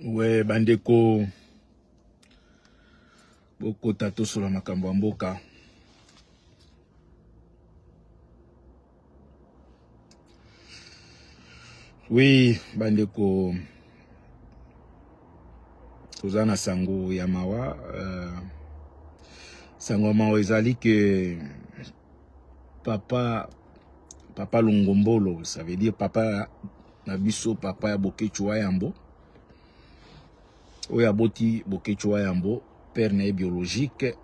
We bandeko, bokota tosola makambo ya mboka. Oui bandeko, toza na sango ya mawa. Sango ya mawa ezali ke papa Longombolo, ça veut dire papa na biso, papa ya Boketshu wa Yambo, oyo aboti Boketshu wa Yambo, père na ye biologique,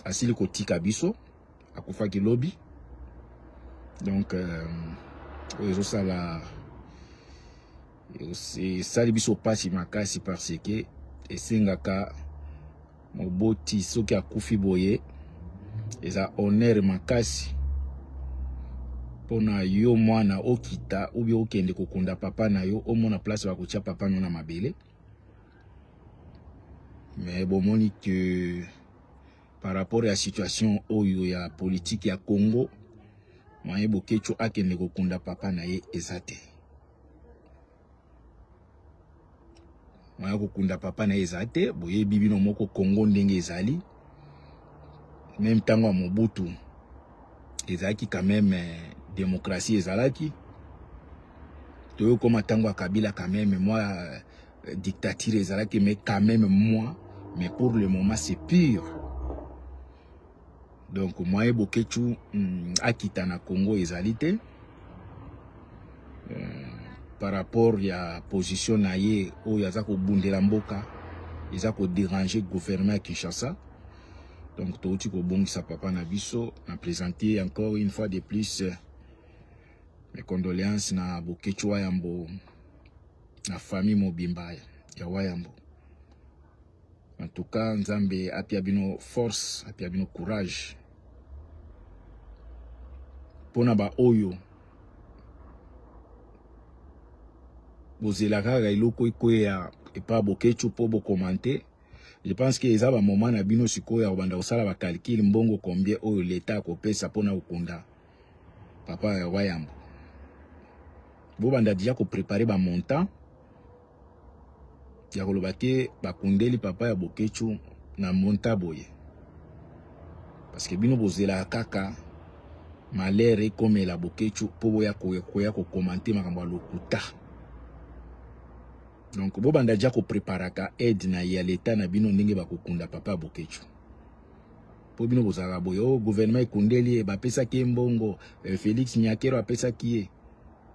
asili kotika biso, akufaki lobi. Donc oyo ezosala, esali biso pasi makasi, parce que esengaka moboti soki akufi boye, eza honneur makasi mpona yo mwana okita ubi okende kokunda papa na yo, omona place bakotia papa no na mabele. Mais bomoni que par rapport ya situation oyo ya politique ya Congo, moyen Boketshu akende kokunda papa na ye eza te. Moyen kokunda papa na ye eza te. Boyebi bino moko Congo ndenge ezali. Même ntango ya Mobutu ezalaki quand même démocratie ezalaki. Toyokoma ntango ya Kabila, quand même moi dictature ezalaki, mais quand même moi, mais pour le moment c'est pire. Donc moyen Boketshu akita na Congo ezali te, par rapport ya position na ye oyo aza kobundela mboka, eza kodéranger gouvernement ya Kinshasa. Donc touti kobongisa papa na biso. Na présenter encore une fois de plus mes condoléances na Boketshu wa Yambo, na famille mobimba ya Wayambo. En tout cas, Nzambe apia bino force, apia bino courage. Mpona baoyo bozela kaka eloko ekweya epa Boketshu mpo bocommenter, je pense que eza bamoment na bino sikoyo ya kobanda kosala bacalculs, mbongo combien oyo leta akopesa mpona kokunda papa ya Wayambo. Bobanda déjà kopréparer bamontant ya koloba ke bakundeli papa ya Boketshu na montant boye, parce que bino bozelaka kaka malheur ekomela Boketshu mpo boya koya kocommenter makambo ya lokuta. Donc bobanda déjà kopréparaka aide na ya leta na bino, ndenge bakokunda papa ya Boketshu, mpo bino bozalaka boye: o gouvernement ekundeli ye, bapesaki ye mbongo, Félix Nyakero apesaki ye.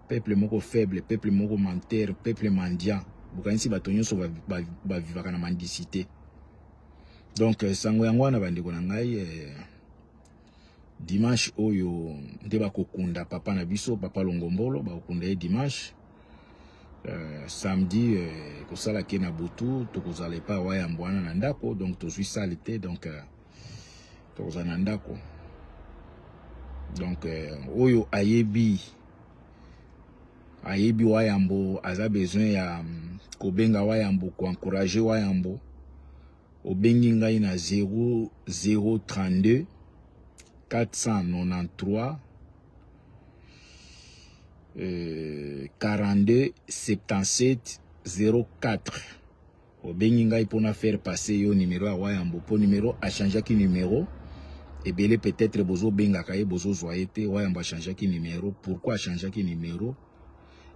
Peuple moko faible, peuple moko menteur, peuple mendiant. Bokanisi bato nyonso bavivaka na mendicité. Donc sango yango wana, bandeko na ngai. Dimanche oyo nde bakokunda papa na biso, papa Longombolo. Bakokunda ye dimanche. Samedi kosala ke na butu tokozala epai Wayambo wana na ndako. Donc tozwi salle te, donc tokozala na ndako. Donc oyo ayebi Wayambo, aza besoin ya kobenga Wayambo, koencourager Wayambo, obengi ngai na 0032 493 42 77 04. Obengi ngai mpona faire passer yo numéro ya Wayambo, mpo numéro achangeaki numéro ebele. Peut-être bozobengaka ye, bozozwa ye te. Wayambo achangeaki numéro. Pourquoi achangeaki numéro?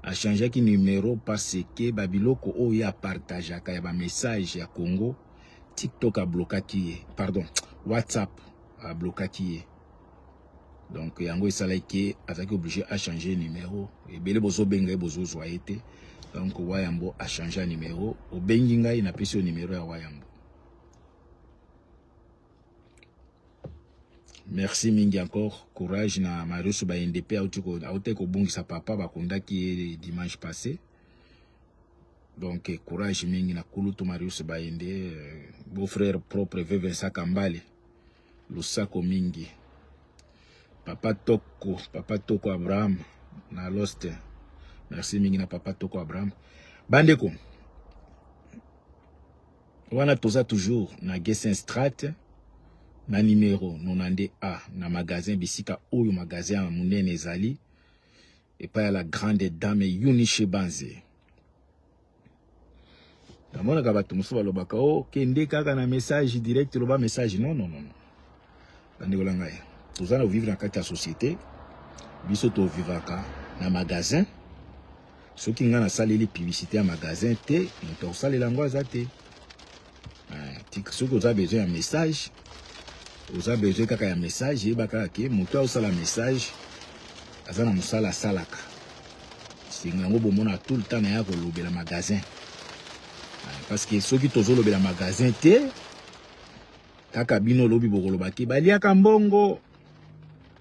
Achangeaki numéro parce que babiloko oyo ye apartageaka ya bamessage ya Congo, TikTok ablokaki ye, pardon, WhatsApp ablokaki ye. Donc yango esalaki azalaki obligé achanger numéro. Ebele bozobenga ye, bozozwa ye te. Donc Wayambo achanger numéro. Obengi ngai, napesi yo numéro ya Wayambo. Merci mingi encore, courage na Marius Bayende mpe auti kobungisa papa, bakundaki ye dimanche passé. Donc courage mingi na kulutu Marius Bayende, beau frère propre ve Vincent Kambale, lusako mingi. Papa Toko, papa Toko Abraham na Lost, merci mingi na papa Toko Abraham. Bandeko, wana toza toujours na Gessenstraat na numéro 92A, na magasin bisika oyo magasin ya monene ezali epai ya la grande dame Yuni Shebanze. Namonaka bato mosusu balobaka o oh, kende kaka na message direct loba message. Non, non, non. Bandeko na ngai, toza na vivre na kati ya société, biso tovivaka na magasin. Soki ngai nasaleli publicité ya magasin te, moto akosalela yango aza te. Eh, soki oza besoin ya message, oza besoin kaka ya message, yeba kaka ke moto aosala message aza na mosala asalaka. Singa yango bomona tout le temps naya kolobela magasin. Eh, parce que soki tozolobela magasin te, kaka bino lobi bokoloba ke baliaka mbongo,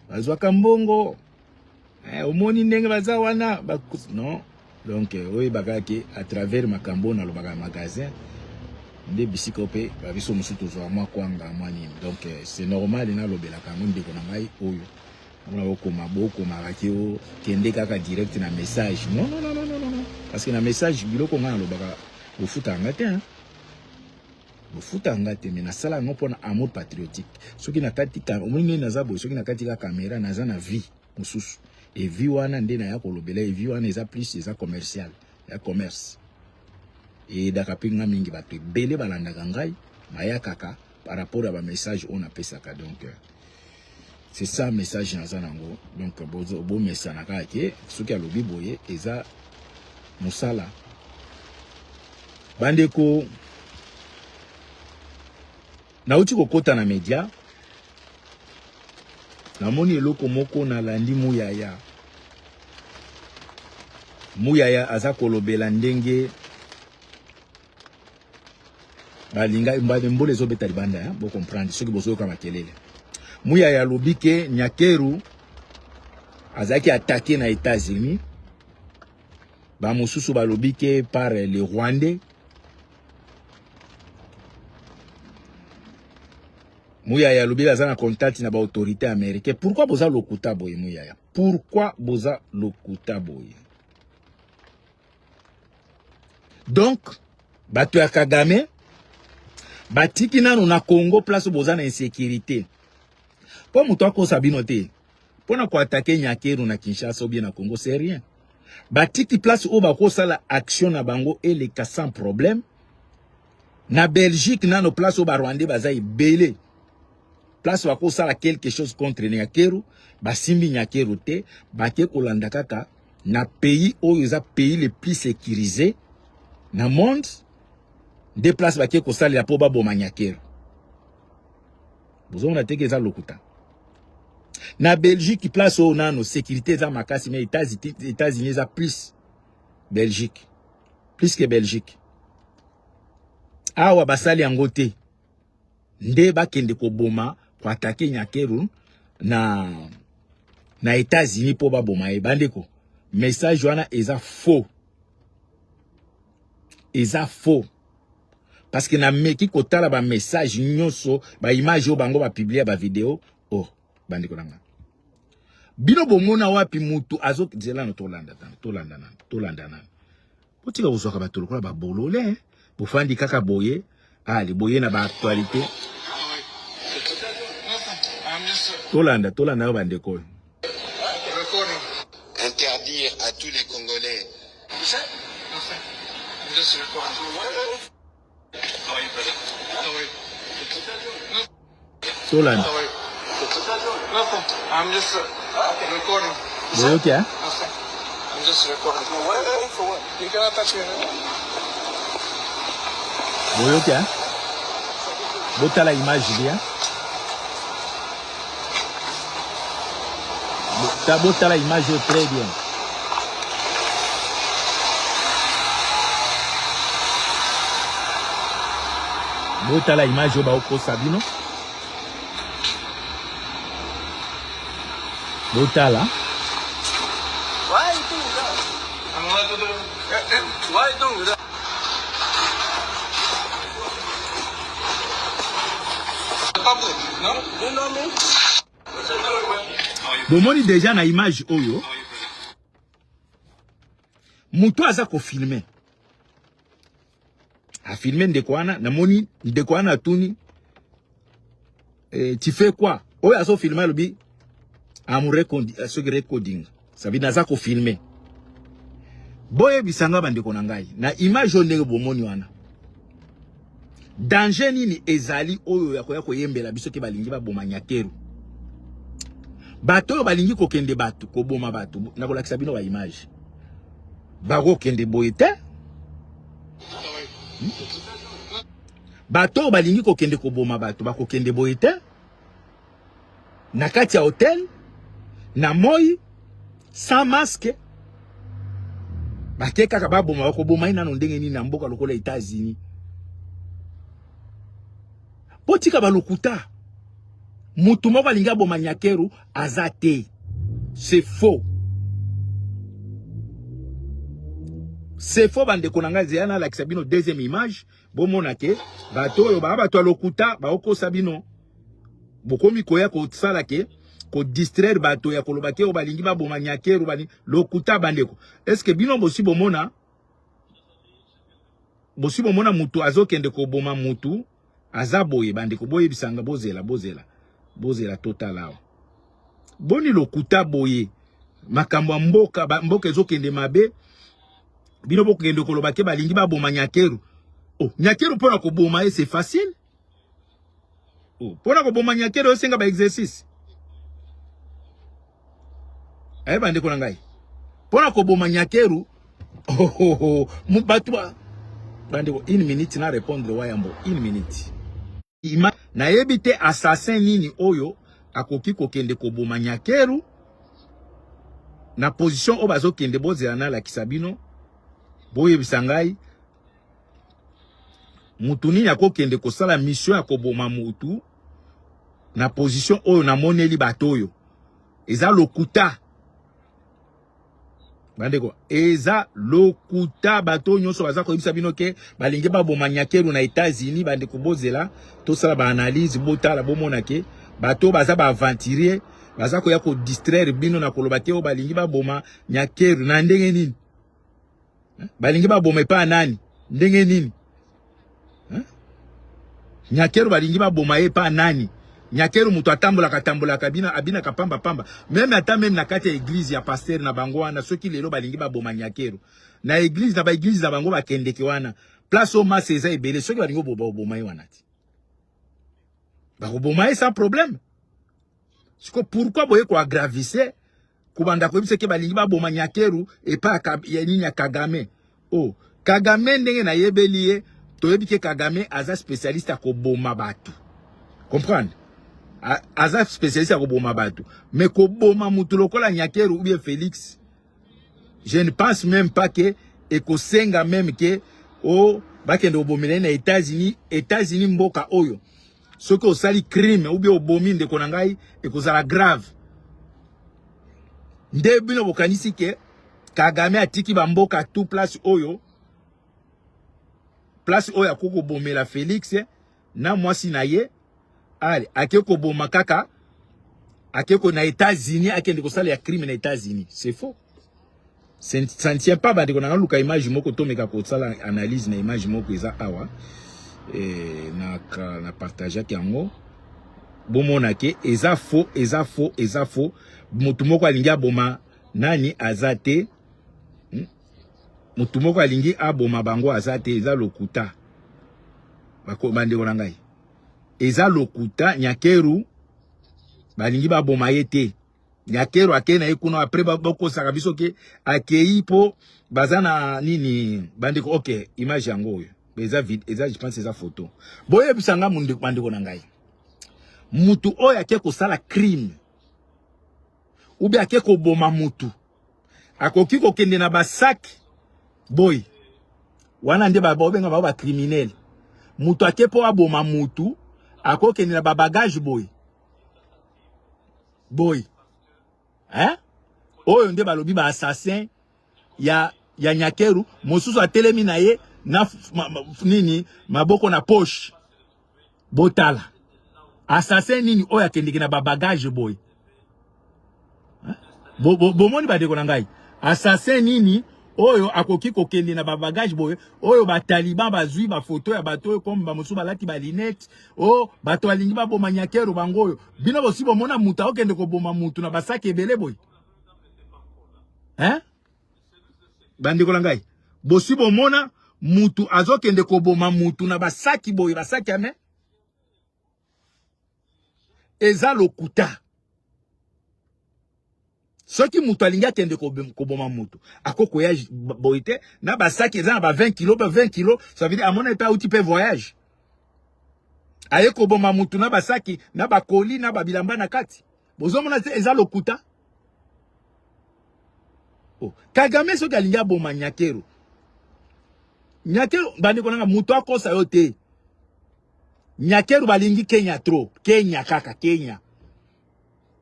bazwaka mbongo. Eh, omoni ndenge baza wana ba, non donc eh, oyebaka ke à travers makambo nalobaka magasin nde bisika mpe babiso mosusu tozwa mwa kwanga mwa nini donc eh, c'est normal nalobelaka yango ndeko na ngai oyo mona bokoma bokomaka ke o kende kaka direct na message non non non non non non parce que na message biloko ngai nalobaka bofutaka ngai te hein? Bofuta nga te mais nasala yango mpona amour patriotique. Soki nakati omoni ndenge naza boye, soki nakati ka camera naza na vie mosusu. Et vie wana nde naya kolobela, et vie wana eza plus eza commercial, ya commerce. Eyedaka mpe nga mingi, bato ebele balandaka ngai bayakaka par rapport ya ba message oyo napesaka. Donc c'est ça message naza nango. Donc bomesana kaka ke soki alobi boye eza mosala. Bandeko, nauti kokota na media, namoni eloko moko nalandi Muyaya. Muyaya aza kolobela ndenge balinga mbola ezobeta libanda, hein? Bo comprendre soki bozoyoka makelele. Muyaya alobi ke Nyakeru azalaki attaqué na États-Unis, ba mosusu balobi ke par les Rwandais. Muyaya alobi aza na contact na ba autorité américaine. Pourquoi boza lokuta boye Muyaya? Pourquoi boza lokuta boye? Donc bato ya Kagame batiki nano na Congo place boza na insécurité. Po moto akosa bino te. Pona ko attaquer Nyakeru na Kinshasa ou bien na Congo, c'est rien. Batiki place oyo bakosala action na bango eleka sans problème. Na Belgique nano place oyo ba Rwandais baza ebele. Place bakosala quelque chose contre Nyakeru, basimbi Nyakeru te, bake kolanda kaka na pays oyo eza pays le plus sécurisé na monde, nde place bake kosalela po baboma Nyakeru. Bozomona te ke eza lokuta. Na Belgique place oyo nano sécurité eza makasi, mais États-Unis eza plus Belgique, plus que Belgique. Awa basali yango te nde bakende koboma koatake Nyakeru na États-Unis po baboma ye. Bandeko, message wana eza faux, eza faux. Parce que na meki kotala ba message nyonso, ba image oyo bango ba publier ba video, oh bandeko na nga. Bino bomona wapi mutu azo zela no tolanda tana, tolanda nana, tolanda nana. Botika kozwaka bato lokola ba bolole, bofandi kaka boye, ali boye na ba actualité. Tolanda, tolanda yo bandeko oyo. Interdire à tous les Congolais. Tolanda. Boyoki, hein? Boyoki, hein? Botala image bien. Botala image très bien. Botala image oyo baokosa bino. Botala. Bomoni deja na image oyo moto aza kofilme, afilme ndeko wana, namoni ndeko wana atuni tu fais quoi? Oyo azo filme alobi am soki recording, ça veut dire naza kofilme. Boyebisa nga bandeko na ngai na image oyo ndenge bomoni wana. Danger nini ezali oyo ya koya koyembela biso ke balingi baboma Nyakeru? Bato oyo balingi kokende bato koboma bato, nakolakisa bino ba image. Bakokende boye te. Bato oyo balingi kokende koboma bato bakokende boye te. Na kati ya hotel na moi sans masque bake kaka baboma, bakoboma ye nano ndenge nini na mboka lokola États-Unis? Botika balokuta. Mutu moko alingi aboma Nyakeru aza te, c'est faux, c'est faux. Bandeko na ngai, zeya nalakisa bino deuxième image, bomona ke bato oyo baa bato ya lokuta, baokosa bino. Bokomi koya kosala ke kodistraire bato ya koloba ke oyo balingi baboma Nyakeru, balingi lokuta. Bandeko, est-ce bino bosi bomona, bosi bomona mutu azokende koboma mutu aza boye? Bandeko, boyebisanga. Bozela, bozela, bozela, totala awa. Boni lokuta boye? Makambo ya mboka, mboka ezokende mabe, bino bokende koloba ke balingi baboma Nyakeru. Oh, Nyakeru, mpona koboma ye c'est facile. Oh, mpona koboma Nyakeru osenga ba exercice. Aye, bandeko na ngai, mpona koboma Nyakeru, oh, oh, oh. Bato ba bandeko, une minute na répondre Wayambo, une minute. Ima nayebi te assassin nini oyo akoki kokende koboma Nyakeru na position oyo bazokende. Bozela, nalakisa bino, boyebisa ngai mutu nini akokende kosala mission ya koboma mutu na position oyo namoneli bato oyo. Eza lokuta, bandeko, eza lokuta. Bato nyonso baza koyebisa bino ke balingi baboma Nyakeru na États-Unis, bandeko, bozela tosala baanalyse. Botala, bomona ke bato baza baaventurier, baza koya kodistraire bino na koloba te oyo balingi baboma Nyakeru. Na ndenge nini balingi baboma? Epai ya nani? Ndenge nini Nyakeru balingi baboma ye? Epai nani? Nyakeru moto atambolaka tambolaka, bina abinaka pamba pamba, même ata même na kati ya église ya pasteur na bango wana. Soki lelo balingi baboma Nyakeru na église, na baéglise na bango bakendeke wana, place oyo masse eza ebele, soki balingi oboma ye wana ti bakoboma ye sans problème. Siko pourquoi boye koagravise, kobanda koyebisa ke balingi baboma Nyakeru epai ya nini, ya Kagame? Oh, Kagame, ndenge nayebeli ye, toyebi ke Kagame aza spécialiste ya koboma bato, comprendre, aza spécialiste ya koboma bato. Mais koboma mutu lokola Nyakeru ou bien Félix, je ne pense même pas ke ekosenga même ke o bakende kobomela ye na États-Unis. États-Unis, mboka oyo soki osali crime ou bien obomi, ndeko na ngai, ekozala grave. Nde bino bokanisi ke Kagame atiki bamboka tout place oyo, place oyo akoki kobomela Félix na mwasi na ye? Ale ake koboma kaka, ake ko na États-Unis, akende kosala ya crime na États-Unis. C'est faux, ça ne tient pas. Bandeko na, luka image moko, tomeka kosala analyse na image moko eza awa. Na partageaki yango, bomona ke eza faux, eza faux, eza faux. Motu moko alingi aboma nani aza te, Motu moko alingi aboma bango aza te, eza lokuta. Bandeko na ngai, eza lokuta. Nyakeru balingi baboma ye te. Nyakeru akei na ye kuna, après bakosaka biso ke akei mpo baza na nini. Bandeko, ok, image yango oyo eza, eza, je pense eza photo. Boyebisa nga, bandeko na ngai, mutu oyo ake kosala crime ou bien ake koboma mutu akoki kokende na basac boy wana? Nde babenga bango bacriminel. Mutu ake mpo aboma mutu akokende na babagage boy boy, hein? Oyo nde balobi baassassin ya Nyakeru. Mosusu atelemi na ye na nini, maboko na poche. Botala, assassin nini oyo akendeki na babagage boye? Bomoni, bandeko na ngai, assassin nini oyo akoki kokende na babagage boye? Oyo bataliban bazwi bafoto ya bato oyo, comme bamosusu balati balunettes o bato balingi baboma Nyakeru, bango oyo. Bino bosi bomona moto akokende koboma mutu na basaki ebele boye, hein? Bandeko na ngai, bosi bomona? Mutu azokende koboma mutu na basaki boye, basaki ya me eza lokuta. Soki mutu alingi akende koboma mutu, akokoya boye te na basaki eza na ba 20 kilo, ba 20 kilo, ça veut dire amona epe auti pe voyage. Aye koboma mutu na basaki, na bakoli, na babilamba na kati. Bozomona te eza lokuta. Oh. Kagame soki alingi aboma Nyakeru. Nyakeru bandeko nanga mutu akosa yo te. Nyakeru balingi Kenya trop. Kenya kaka Kenya.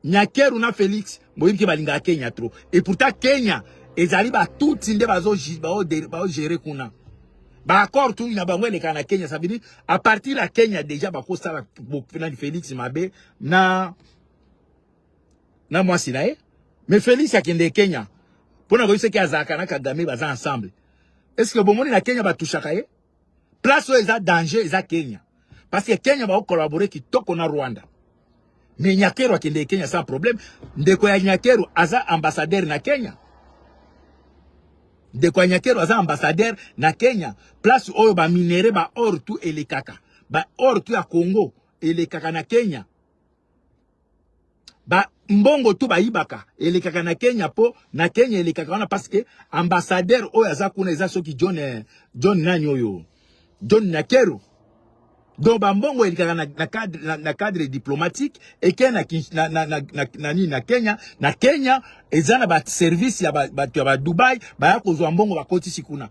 Nyakeru na Felix boyebi ke balingaka Kenya trop. Et pourtant Kenya ezali ba tutsi nde bazo bao gérer kuna. Ba accord tout na bango eleka na Kenya, ça veut dire à partir ya Kenya déjà bakosala nani Felix mabe na na mwasi na ye. Mais Felix akende Kenya pona koyebisa ke azalaka na Kagame baza ensemble. Est-ce que bomoni na Kenya batushaka ye? Place oyo eza danger eza Kenya. Parce que Kenya ba collaborer kitoko na Rwanda. Mais Nyakeru akende Kenya sans problème. Ndeko ya Nyakeru aza ambassadeur na Kenya. Ndeko ya Nyakeru aza ambassadeur na Kenya. Place oyo ba minerais ba or tout elekaka. Ba or tout ya Congo elekaka na Kenya. Ba mbongo tu bayibaka elekaka na Kenya po na Kenya elekaka wana parce que ambassadeur oyo aza kuna eza soki John John nani oyo John Nyakeru. Donc ba mbongo elekaka na, na cadre na, na cadre diplomatique eke na na na na, na, na, nini na Kenya, na Kenya eza na ba service ya bato ba, ya ba Dubai baya kozwa mbongo bakotisi kuna.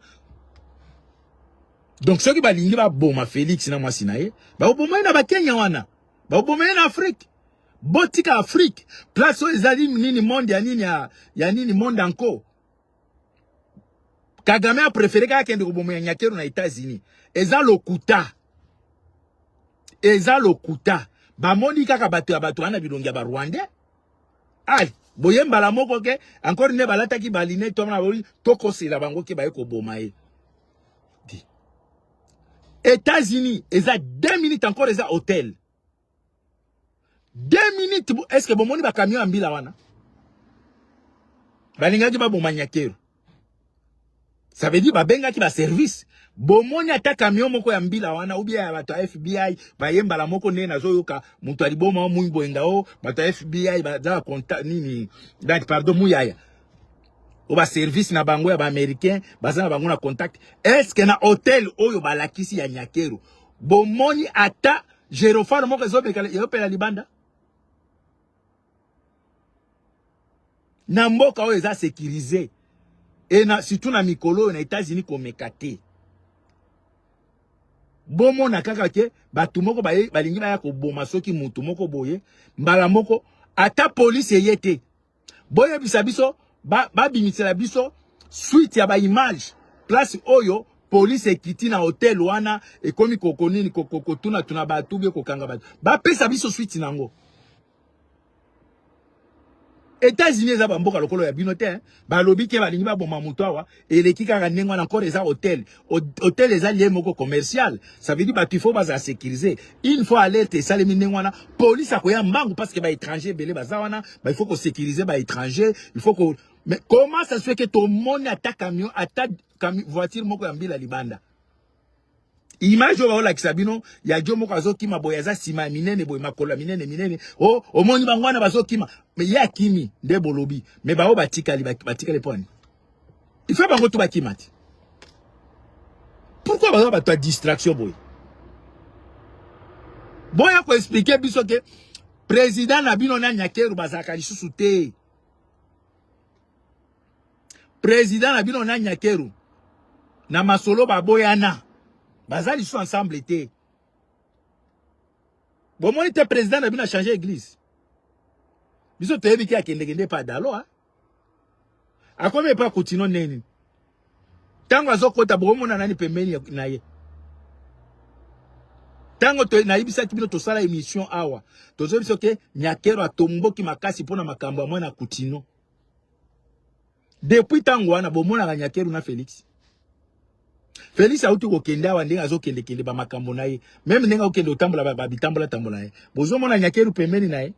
Donc soki balingi baboma Felix na mwasi na ye, bakoboma ye na ba Kenya wana. Bakoboma ye na Afrique. Botika Afrique, place oyo ezali nini monde ya nini ya, ya nini monde encore. Kagame a préféré kaka kende koboma ya Nyakeru na États-Unis. Eza lokuta. Eza lokuta. Bamoni kaka bato ya bato wana bilongi ya ba Rwandais. Ai, boye mbala moko ke encore ne balataki baline to na boli tokosela bango ke baye koboma ye. États-Unis, eza 2 minutes encore eza hôtel. 2 minutes, est-ce que bomoni ba camion ya mbila wana? Balingaki baboma Nyakeru. Ça veut dire babengaki ba service. Bomoni ata camion moko ya mbila wana ou bien ya bato ya FBI bayembala moko nde nazoyoka moto ya liboma o mwiboyenga o bato ya FBI baza contact nini donc pardon muyaya o ba service na bango ya ba américain baza na bango na contact. Est-ce que na hôtel oyo balakisi ya Nyakeru bomoni ata gyrophare moko ezopela libanda? Na mboka oyo eza sécurisé et na surtout na mikolo oyo na États-Unis komeka te. Bomona kaka ke bato moko balingi baya koboma soki mutu moko boye mbala moko ata police eye te. Boyebisa biso babimisela biso suite ya ba image place oyo police ekiti na hotel wana ekomi kokonini kotuna tuna bato bie kokanga bato. Bapesa biso suite nango. États-Unis eza ba mboka lokolo ya bino te, balobi ke balingi baboma moto awa eleki kaka ndenge wana encore eza hôtel. Hôtel eza lieu moko commercial, ça veut dire bato il faut bazala sécuriser. Une fois alerte esalemi ndenge wana, police akoya mbangu parce que ba étranger ebele baza wana, ba il faut ko sécuriser ba étranger, il faut ko. Mais comment ça se fait que tomoni ata camion, ata voiture moko ya mbila libanda? Image oyo baolakisa bino ya jo moko azokima boye aza nsima ya minene boye makolo ya minene minene o omoni bango wana bazokima mais ye akimi nde bolobi mais bao batikali batikali mpo nini? Il faut bango tu bakima te. Pourquoi baza bato ya distraction boye? Boya ko expliquer biso ke président na bino na Nyakeru bazalaka lisusu te. Président na bino na Nyakeru na masolo baboyana baza lisusu ensemble te. Bomoni te président na bino a changer église. Biso toyebi ke akendekende pa dalo hein. Akomi epa Kutino neni. Tango azokota bomona nani pembeni na ye. Tango to nayebisaki bino tosala émission awa. Tozoyebi biso ke Nyakeru atomboki makasi mpona makambo ya mwana Kutino. Depuis tango wana bomonaka Nyakeru na Felix. Felix auti kokende awa ndenge azokende kende ba makambo na ye. Meme ndenge akokende otambola ba bitambola tambola na ye. Bozomona Nyakeru pembeni na ye.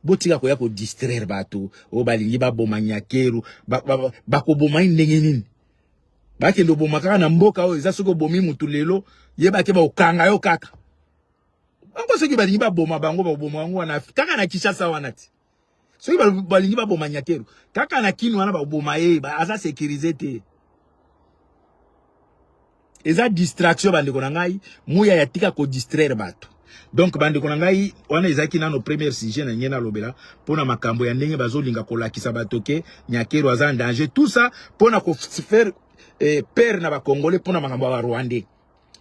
Botika koya ko distraire bato oyo balingi baboma Nyakeru. Bakoboma ye ndenge nini? Bakende oboma kaka na mboka oyo eza soki obomi mutu lelo yebake bakokanga yo kaka. Bango soki balingi baboma bango bakoboma bango wana kaka na Kinshasa wana ti. Soki balingi baboma Nyakeru kaka na Kin wana bakoboma ye, aza sécurisé te. Eza distraction bandeko na ngai, muya ya tika ko distraire bato. Donc bandeko na ngai, wana ezalaki nano premier sujet na ngai nalobela pona makambo ya ndenge bazolinga kolakisa bato ke Nyakeru aza en danger, tout ça pona ko faire peur na ba Congolais pona makambo ya ba Rwandais.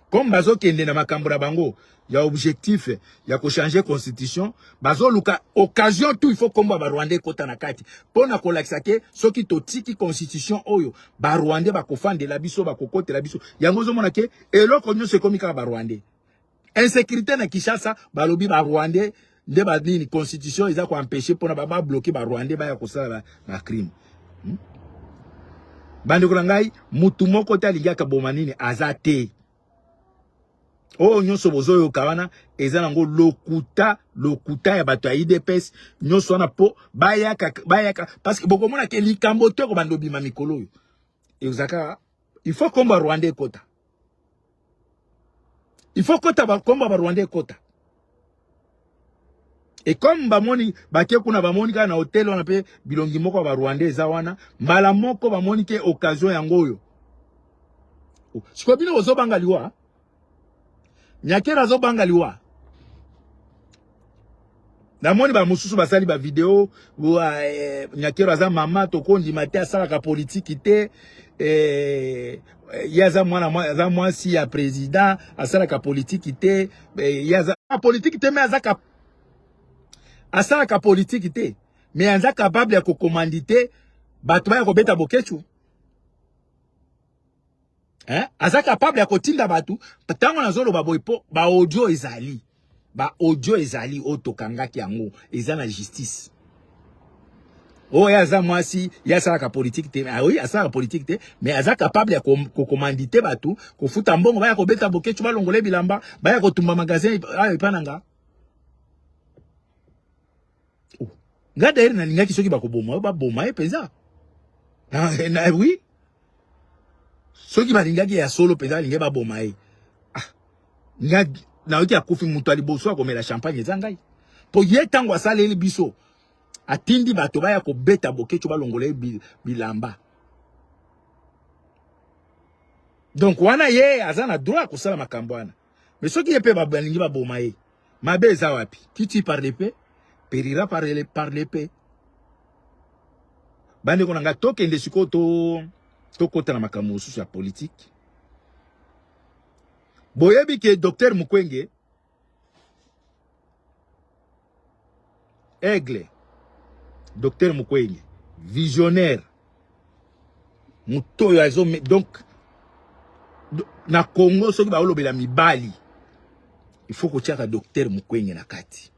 Comme bazokende na makambo na bango ya objectif ya ko changer constitution, bazoluka occasion tout il faut kombo ba Rwandais kota na kati pona kolakisa ke soki totiki constitution oyo ba Rwandais bakofandela biso bakokotela biso. Yango ozomona ke eloko nyonso ekomi kaka ba Rwandais. Insécurité na Kinshasa balobi ba Rwandais nde ba nini constitution eza ko empêcher pona ba ba bloquer ba Rwandais baya kosala ba crime. Bandeko na ngai, mutu moko te alingi akaboma nini aza te. Oyo nyonso bozoyoka wana eza nango lokuta, lokuta ya bato ya UDPS nyonso wana po bayaka, bayaka parce que bokomona ke likambo te kobanda obima mikolo oyo. Ezaka il faut komba Rwandais ekota. Il faut kota ba komba ba Rwandais ekota. Et comme bamoni bake kuna bamoni kaka na hotel wana pe bilongi moko ya ba Rwandais eza wana, mbala moko bamoni ke occasion yango oyo. Sikoyo bino bozobanga liwa? Nyakeru azobanga liwa. Namoni ba mosusu basali ba video, Nyakeru aza mama tokondima te, asalaka politiki te, ye aza mwana aza mwasi ya président, asalaka politiki te, ye aza politiki te, mais azaka asalaka politiki te, mais aza capable ya kocommandite bato baya kobeta Boketshu. Hein? Aza capable ya kotinda bato ntango nazoloba boye po ba audio ezali, ba audio ezali oyo tokangaki yango eza na justice. Oyo aza mwasi, ye asalaka politique te. Ah oui, asalaka politique te, mais aza capable ya kocommandite bato, kofuta mbongo baya kobeta Boketshu, balongole bilamba, baya kotumba magasin ayo epa na nga. Oh. Nga d'ailleurs nalingaki soki bakoboma yo baboma ye mpenza. Na, oui. Soki balingaki ya solo mpenza balingi baboma ye. Ah, nga nayoki akufi moto ya liboso akomela champagne eza ngai. Po ye ntango asaleli biso atindi bato baya kobeta Boketshu balongola ye bilamba. Donc wana ye aza na droit kosala makambo wana. Mais soki ye mpe balingi baboma ye, mabe eza wapi? Qui tue par l'épée périra par l'épée. Bandeko na nga tokende sikoyo tokota na makambo mosusu ya politique. Boyebi ke Docteur Mukwege Aigle, Docteur Mukwege visionnaire, moto oyo azo donc na Congo soki baolobela mibali il faut kotiaka Docteur Mukwege na kati,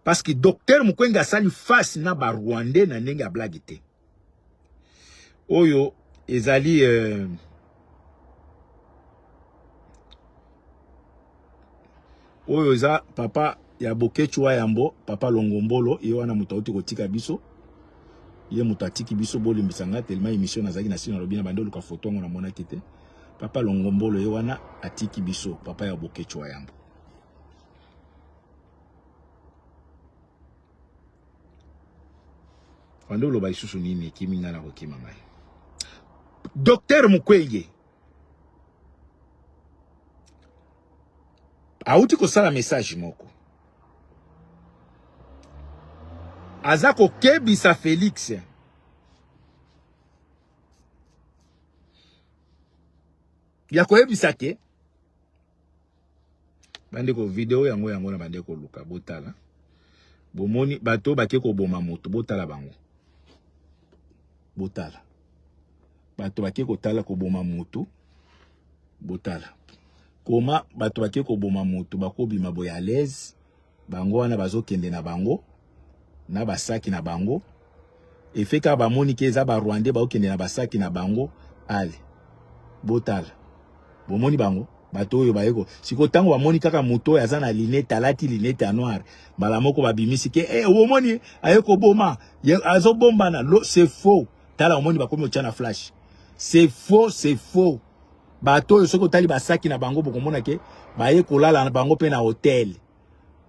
parce que Docteur Mukwege asali face na ba Rwandais na ndenge ya blague te. Oyo ezali oyo eza papa ya Boketshu wa Yambo, papa Longombolo, ye wana moto auti kotika biso. Ye moto atiki biso, bolimbisa nga tellement émission nazalaki na sino nalobi na bande oluka photo yango namonaki te. Papa Longombolo ye wana atiki biso, papa ya Boketshu wa Yambo. Bande oloba lisusu nini ekimi nga na kokima ngai. Docteur Mukwege auti kosala message moko, aza kokebisa Félix ya koyebisa ke bandeko video yango yango na bandeko luka botala, bomoni bato bake koboma moto, botala bango, botala bato bake kotala koboma moto, botala koma bato bake koboma moto bakobima boye à l'aise, bango wana bazokende na bango na basaki na bango, efeka bamoni ke eza ba Rwandais bakokende na basaki na bango, ale botala bomoni bango. Bato oyo bayeko sikoyo ntango bamoni kaka moto oyo aza na linete, alati linete ya noir, mbala moko babimisi ke eh, omoni aye koboma, azobombana. C'est faux. Tala, omoni bakomi otya na flash. C'est faux, c'est faux. Bato oyo soki otali basaki na bango, bokomona ke baye kolala na bango mpe na hotel.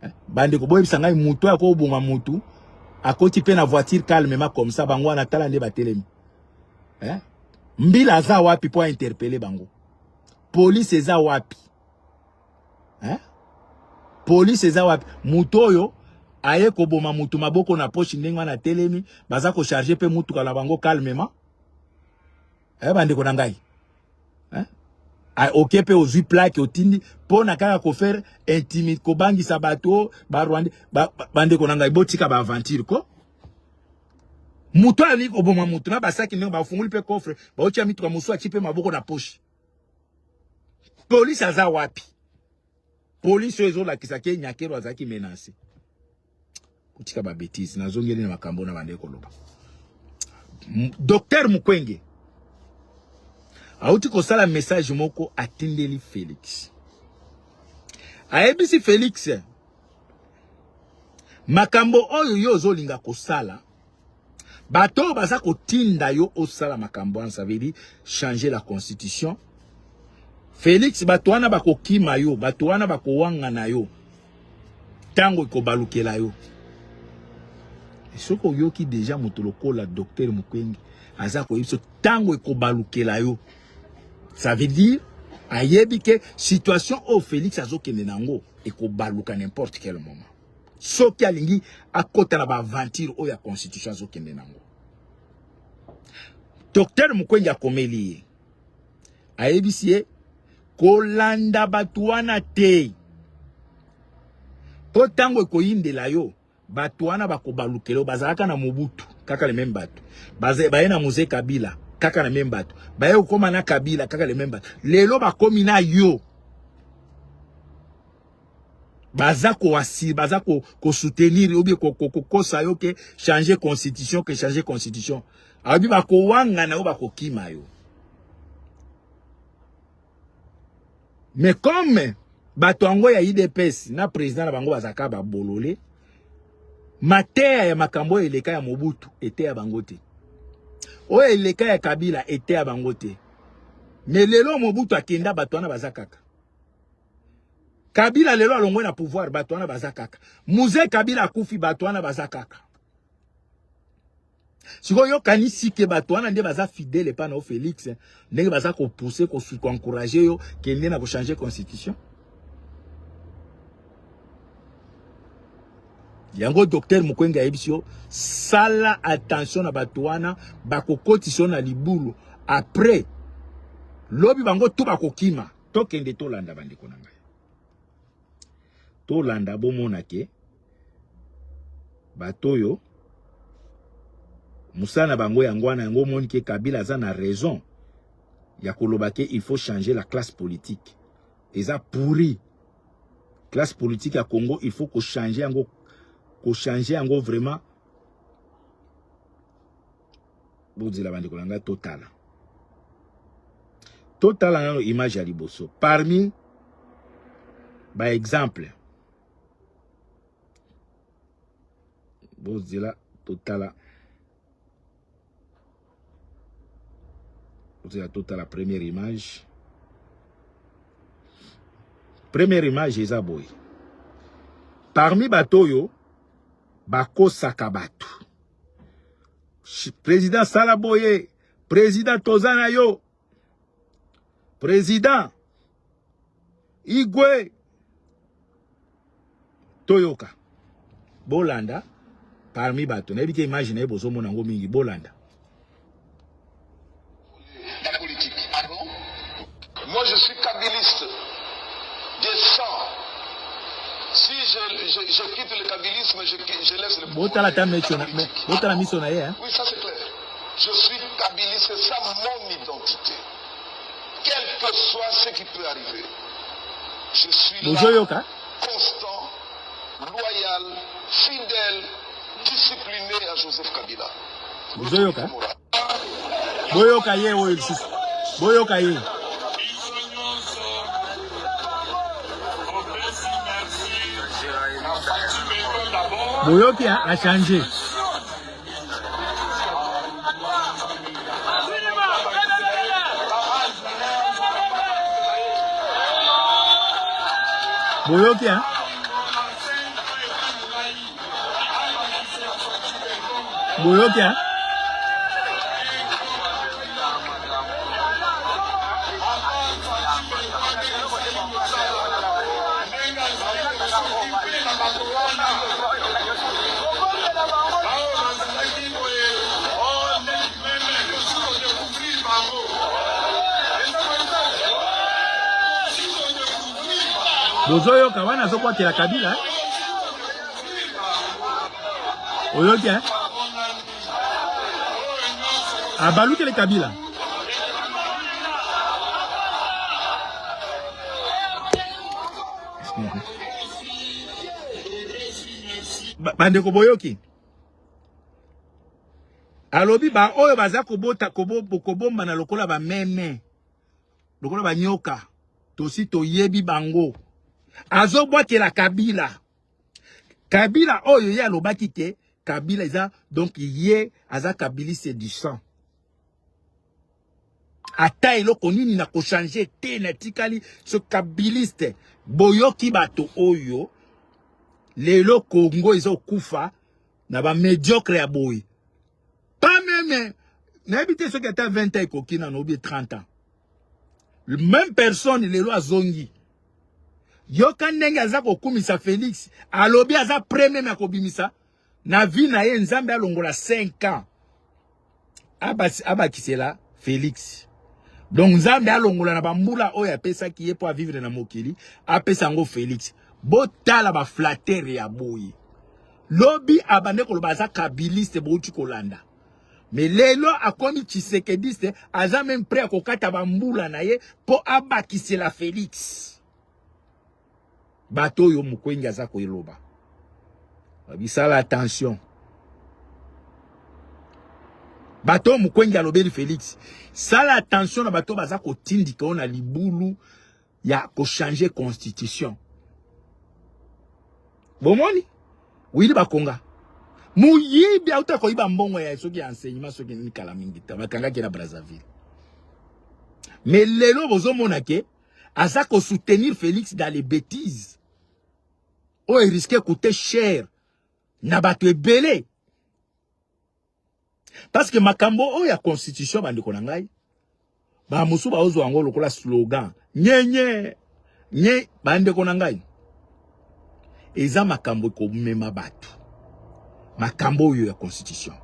Eh, bandeko, boyebisa ngai, moto oyo akoboma motu akoti mpe na voiture calmement comme ça? Bango wana, tala nde batelemi. Eh? Mbila aza wapi mpo ainterpeller bango? Police eza wapi? Eh? Police eza wapi? Moto oyo aye koboma mutu, maboko na poche, ndenge wana atelemi, baza kocharger mpe mutuka na bango calmement. Eh, bandeko na ngai, eh? Oke mpe ozwi plaque, otindi mpo na kaka kofaire intimide, kobangisa bato barwandais. Bandeko na ngai, botika baaventure ko. Moto alingi koboma motu na basaki, ndenge bafungoli mpe coffre, baotia mituka mosusu, atie mpe maboko na poche. Polise aza wapi? Polise oyo ezolakisa ke Nyakero azalaki menacé. Kotika babêtises. Nazongeli na makambo na bande koloba. Docteur Mukwege auti kosala message moko, atindeli Félix, ayebisi Félix: makambo oyo yo ozolinga kosala, bato oyo baza kotinda yo osala makambo wana, ça veut dire changer la constitution, Félix, bato wana bakokima yo, bato wana bakowanga na yo ntango ekobalukela yo. Soki oyoki deja moto lokola docteur Mukwege aza koyebi so ntango ekobalukela yo, ça veut dire ayebi ke situation oyo Félix azokende nango ekobaluka n'importe quel moment, soki alingi akɔta na baaventure oyo ya constitution azokende nango. Docteur Mukwege akomeli ye, ayebisi ye kolanda bato wana te, mpo ntango ekoyindela yo, bato wana bakobalukela yo. Bazalaka na Mobutu, kaka le même bato. Baye na Mzee Kabila, kaka na même bato. Baye kokóma na Kabila, kaka le même bato. Lelo bakomi na yo, baza koasi, baza kosoutenir ko ou bien kokosa yo ke changer constitution, ke changer constitution. Alobi bakowanga na yo, bakokima yo. Mais comme bato yango ya UDPS na président na bango bazalaka babolole, mateya ya makambo oyo eleka ya Mobutu eteya bango te, oyo eleka ya Kabila eteya bango te. Mais lelo Mobutu akenda, bato wana baza kaka. Kabila lelo alongwe na pouvoir, bato wana baza kaka. Mzee Kabila akufi, bato wana baza kaka. Sikoyo yokanisi ke bato wana nde baza fidèle epa na yo Félix, ndenge baza kopousser, koencourager yo kende na kochanger constitution yango? Docteur Mukwege ayebisi yo: sala attention na bato wana, bakokotisa yo na libulu. Après lobi bango tu bakokima. Tokende tolanda, bandeko na ngai, tolanda, bomona ke bato oyo mosala na bango yango wana. Yango omoni ke Kabila aza na raison ya koloba ke il faut changer la classe politique. Eza pourri, classe politique ya Congo. Il faut kochanger yango, kochanger yango vraiment. Bozela, bandeko na ngai, totala, totala nano image ya liboso parmi baexemple. Bozela, totala, bozela, totala première image. Première image eza boye: parmi bato oyo bakosaka bato, président sala boye, président toza na yo, président Igwe. Toyoka, bolanda. Parmi bato nayebi te, image na ye bozomona yango mingi, bolanda. La politique. Ah bon? Moi, je suis kabiliste. De sang. Si je quitte le kabilisme, je laisse le pouvoir. Botala ta miso na, botala miso na ye, hein? Oui, ça c'est clair. Je suis kabiliste, c'est ça mon identité. Quel que soit ce qui peut arriver. Je suis là, Bozoyoka. Constant, loyal, fidèle, discipliné à Joseph Kabila. Bozoyoka. Boyoka ye oyo lisusu, boyoka ye. Boyoki a changer. Boyoki hein? Boyoki hein? Bozoyoka wana azobwakela Kabila eh? Oyoki eh? Abalukele Kabila. Bandeko boyoki alobi ba oyo baza kobota kobombana lokola bameme lokola banyoka tosi toyebi bango. Azobwakela Kabila. Kabila oyo ye alobaki ke Kabila eza donc ye aza kabiliste du sang. Ata eloko nini na kochanger te natikali ce kabiliste. Boyoki bato oyo lelo Congo ezo kufa na ba mediocre ya boye. Pas même nayebi te soki ata 20 ans ekoki nano ou bien 30 ans. Même personne lelo azongi. Yoka ndenge aza kokumisa Felix, alobi aza premier na kobimisa na vie na ye Nzambe alongola 5 ans. Abakisela Felix. Donc Nzambe alongola na bambula oyo apesaki ye po a vivre na mokili, apesa yango Felix. Botala ba flatteur ya boye. Lobi abande koloba aza kabiliste bouti kolanda. Mais lelo akomi tshisekediste, aza même prêt akokata bambula na ye po abakisela Felix. Bato oyo Mukwenge aza koyeloba. Bisala attention. Bato oyo Mukwenge alobeli Felix, sala attention na bato baza kotindika yo na libulu ya kochanger constitution. Bomoni? Wili Bakonga. Muyibi auta koyiba mbongo ya soki ya enseignement soki ni kala mingi ta bakangaki na Brazzaville. Mais lelo bozomona ke aza ko soutenir Félix dans les bêtises. Oyo risque coûter cher na bato ebele. Parce que makambo oyo ya constitution bandeko na ngai ba mosusu baozwa yango lokola slogan nyenye nye bandeko na ngai eza makambo ekomema bato makambo oyo ya constitution.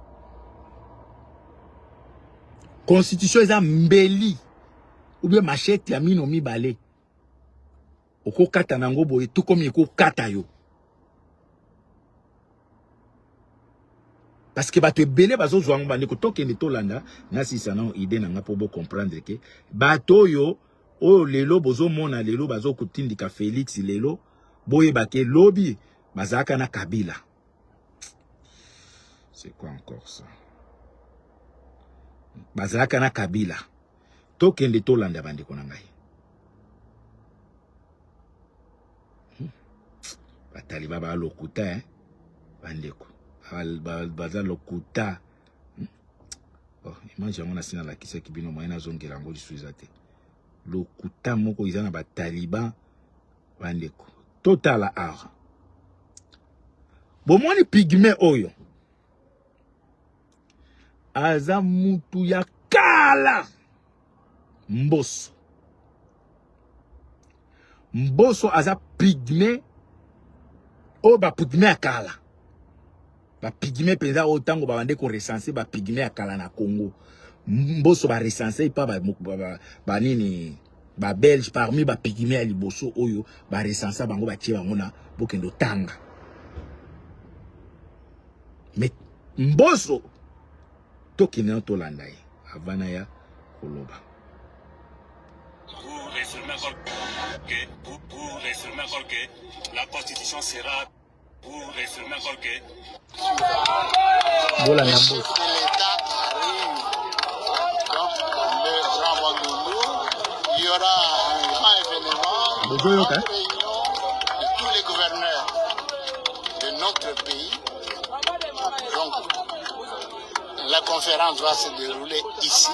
Constitution eza mbeli ou bien machette ya mino mibale okokata nango boye tout comme ekokata yo. Parce que bato ebele bazozwa yango bandeko, tokende tolanda nasisa nao idée na nga mpo bo comprendre ke bato oyo oyo lelo bozomona lelo bazokotindika Felix lelo boyeba ke lobi bazalaka na Kabila. C'est quoi encore ça? Bazalaka na Kabila. Tokende tolanda bandeko na ngai. Bataliba ba lokuta hein? Bandeko baza lokuta. Oh, image yango nasi nalakisaki bino moyen nazongela yango lisusu eza te. Lokuta moko eza na bataliban bandeko. Totala awa. Bomoni pygmée oyo aza mutu ya kala Mboso. Mboso aza pygmée oyo ba pygmée ya kala. Ba pygmée penza oyo tango ba bande ko recenser ba pygmée ya kala na Congo. Mboso ba recenser pa ba, ba, ba, ba nini ba belge parmi ba pygmée ya liboso oyo ba recenser bango ba tie bango na bokendo tanga. Mais Mboso tokende na tolanda ye avant na ya koloba. Pour réaffirmer encore que, pour réaffirmer encore que la Constitution sera, pour réaffirmer encore que Bolanda Le chef Mboso. de l'État arrive. Donc, le Grand Bandundu, il y aura un grand événement, une Bozoyoka, grande réunion de tous les gouverneurs de notre pays. La conférence va se dérouler ici,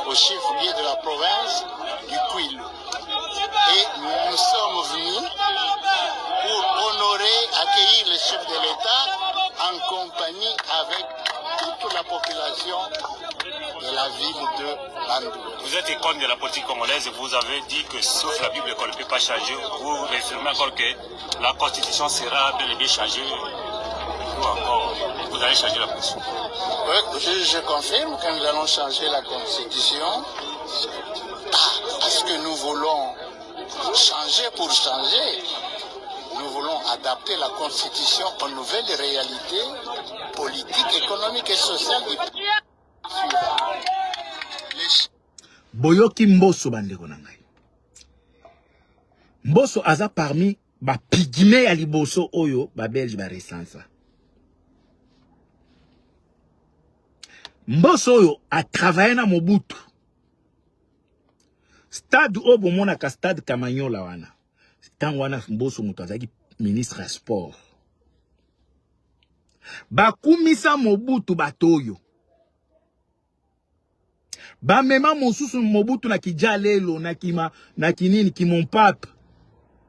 au chef-lieu de la province du Kwilu. Et nous sommes venus pour honorer, accueillir le chef de l'État en compagnie avec toute la population de la ville de Bandundu. Vous êtes icône de la politique congolaise, vous avez dit que sauf la Bible qu'on ne peut pas changer, vous réaffirmez encore que la constitution sera bel et bien changée ou encore vous allez changer la constitution. Oui, je, je confirme que nous allons changer la constitution pas parce que nous voulons changer pour changer. Nous voulons adapter la constitution aux nouvelles réalités politiques, économiques et sociales du pays. Boyoki Mboso bandeko na ngai. Mboso aza parmi ba pygmées ya liboso oyo ba Belge ba recensa. Mboso oyo a travailler na Mobutu. Stade oyo bomonaka stade Kamanyola wana. Tango wana Mboso moto azalaki ministre ya sport. Bakumisa Mobutu bato oyo. Bamema mosusu Mobutu na kijalelo na kima na kinini kimompape.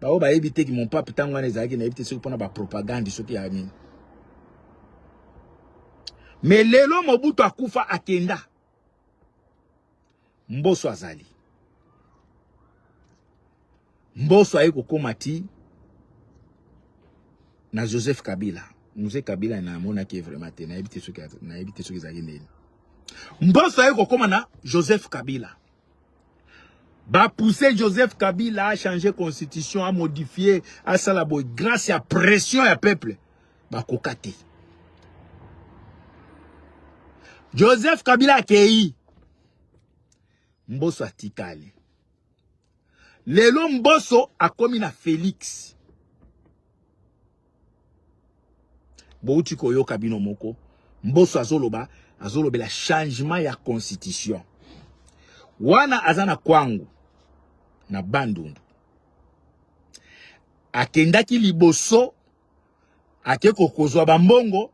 Baoyo bayebi te kimompape ntango wana ezalaki nayebi te soki mpona bapropagande soki ya nini. Me lelo Mobutu akufa akenda. Mboso azali. Mboso aye kokoma ti na Joseph Kabila. Mzee Kabila na monaki vraiment te, nayebi te soki nayebi te soki ezalaki nini. Mboso aye kokoma na Joseph Kabila. Ba pousser Joseph Kabila à changer constitution, à modifier, à sala boy grâce à pression ya peuple. Bakoka te. Joseph Kabila akei. Mboso atikali. Lelo Mboso akomi na Felix. Bouti koyoka bino moko. Mboso azoloba, azolobela changement ya constitution. Wana aza na kwangu na Bandundu. Akendaki liboso ake kokozwa bambongo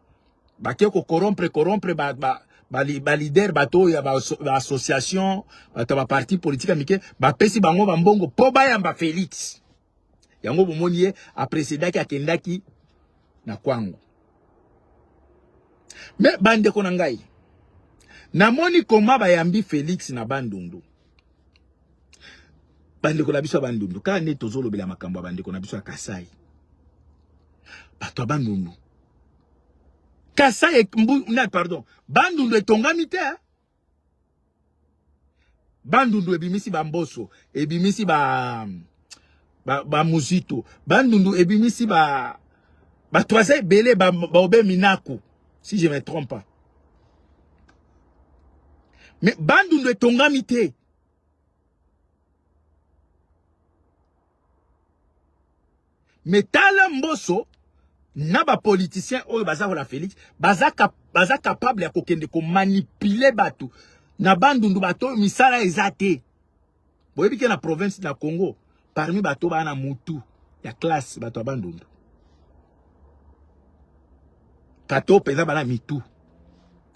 bake kokorompre korompre ba, ba, ba, ba leader bato oyo ya ba, ba association bato ya baparti politike ya mike bapesi bango bambongo mpo bayamba Felix. Yango bomoni ye apresedaki akendaki na kwango. Me bandeko na ngai, namoni koma bayambi Felix na Bandundu. Bandeko na biso ya Bandundu, kaka nde tozolobela makambo ya bandeko na biso ya Kasai. Bato ya Bandundu. Kasai, mbu, na, pardon, Bandundu etongami te. Bandundu ebimisi ba Mboso, ebimisi ba ba, ba Muzito, Bandundu ebimisi ba ba trois ebele ba, ba Obe Minaku, si je me trompe pas. Mais Bandundu etongami te. Mais tala Mboso na ba politiciens oyo baza kola Felix baza cap, baza capable ya kokende ko manipuler bato na Bandundu, bato oyo misala eza te. Boyebi ke na province na Congo parmi bato bana mutu ya classe bato ya Bandundu bato mpenza bana mitu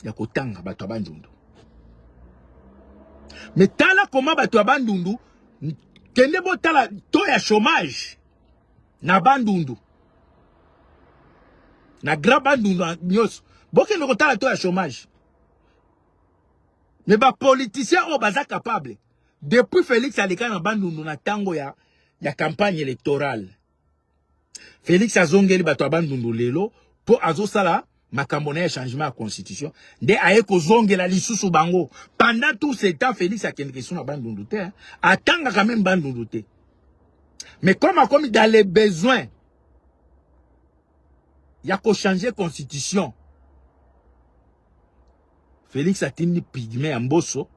ya kotanga bato ya Bandundu. Mais tala koma bato ya Bandundu kende botala to ya chômage na Bandundu na grand Bandundu nyonso bokende kotala to ya chômage. Mais ba politiciens oyo baza capable depuis Félix aleka na Bandundu na tango ya, ya campagne électorale, Félix azongeli bato ya Bandundu lelo po azosala makambo na ya changement ya constitution nde aye kozongela lisusu bango. Pendant tout ce temps Félix akendeke lisusu na Bandundu te, atangaka même Bandundu te. Mais comme akomi dans les besoins ya kochanger constitution, Félix atindi pygmée ya Mboso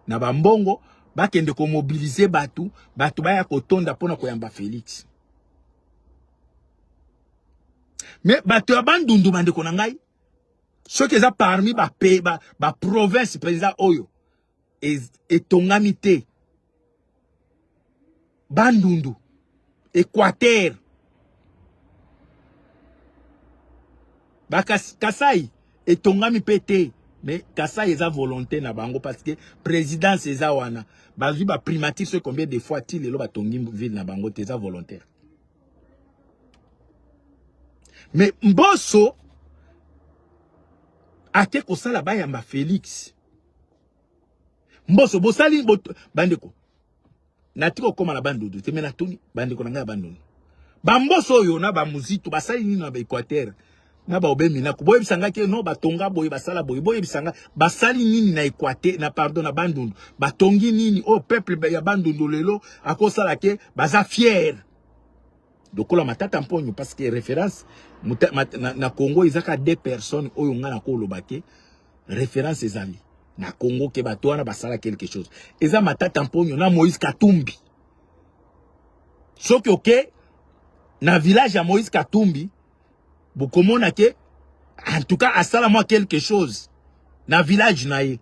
na bambongo bakende komobilize bato, bato baya kotonda mpona koyamba Félix. Mais bato ya Bandundu bandeko na ngai, soki eza parmi ba ba, ba province président oyo etongami te, Bandundu, Équateur, ba Kasai etongami pe te. Mais Kasai eza volonté na bango parce que présidence eza wana. Bazwi ba primature ce combien de fois ti lelo batongi ville na bango te eza volontaire. Mais Mboso ake kosala bayamba Félix. Mboso bosali bot, bandeko nati kokoma na Bandundu te me natuni bandeko na ngai ya Bandundu bamboso oyo na bamuzito basali nini na baequateur na baobe minaku boyebisa ngai ke no batonga boye basala boye boyebisa ngai basali nini na equateur na pardon na Bandundu batongi nini oyo peuple ya Bandundu lelo akosala ke baza fier lokola Matata Mponyo parce que référence na, na Congo ezaka deux personnes oyo ngai nakoloba ke référence ezali na Congo ke bato wana basala quelque chose eza Matata Mponyo na Moïse Katumbi. Soki oke na village ya Moïse Katumbi bokomona ke en tout cas asala mwa quelque chose na village na ye.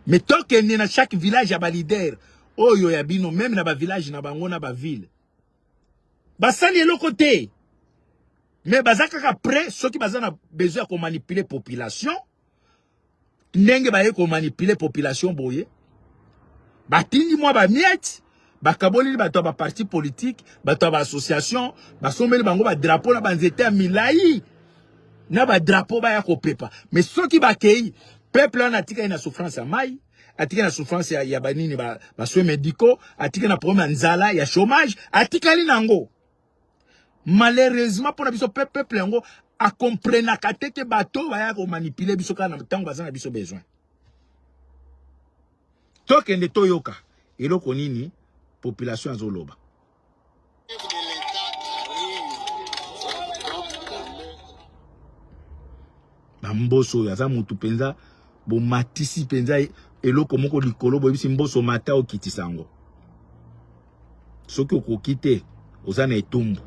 Mais tokende na chaque village ya ba leader oyo ya bino meme na ba village na bango na ba ville basali eloko te. Mais baza kaka prêt soki baza na besoin ya komanipuler population ndenge baye komanipuler population boye batindi mwa ba miettes bakaboleli bato ya ba parti politique bato ya ba association basombeli bango ba drapeau na banzete ya milai na ba drapeau baya kopepa. Mais soki bakei peuple wana atikali na souffrance ya mai, atikali na souffrance ya, ya banini ba, ba soins médicaux, atikali na problème ya nzala ya chômage, atikali nango. Malheureusement pona biso peuple yango akomprenaka te ke bato baya komanipuler biso kaka na ntango baza na biso besoin. Tokende toyoka eloko nini population azoloba. Bamboso oyo aza mutu mpenza bomatisi mpenza eloko moko likolo boyebisi mboso mata okitisa yango. Soki okoki te oza na etumbu.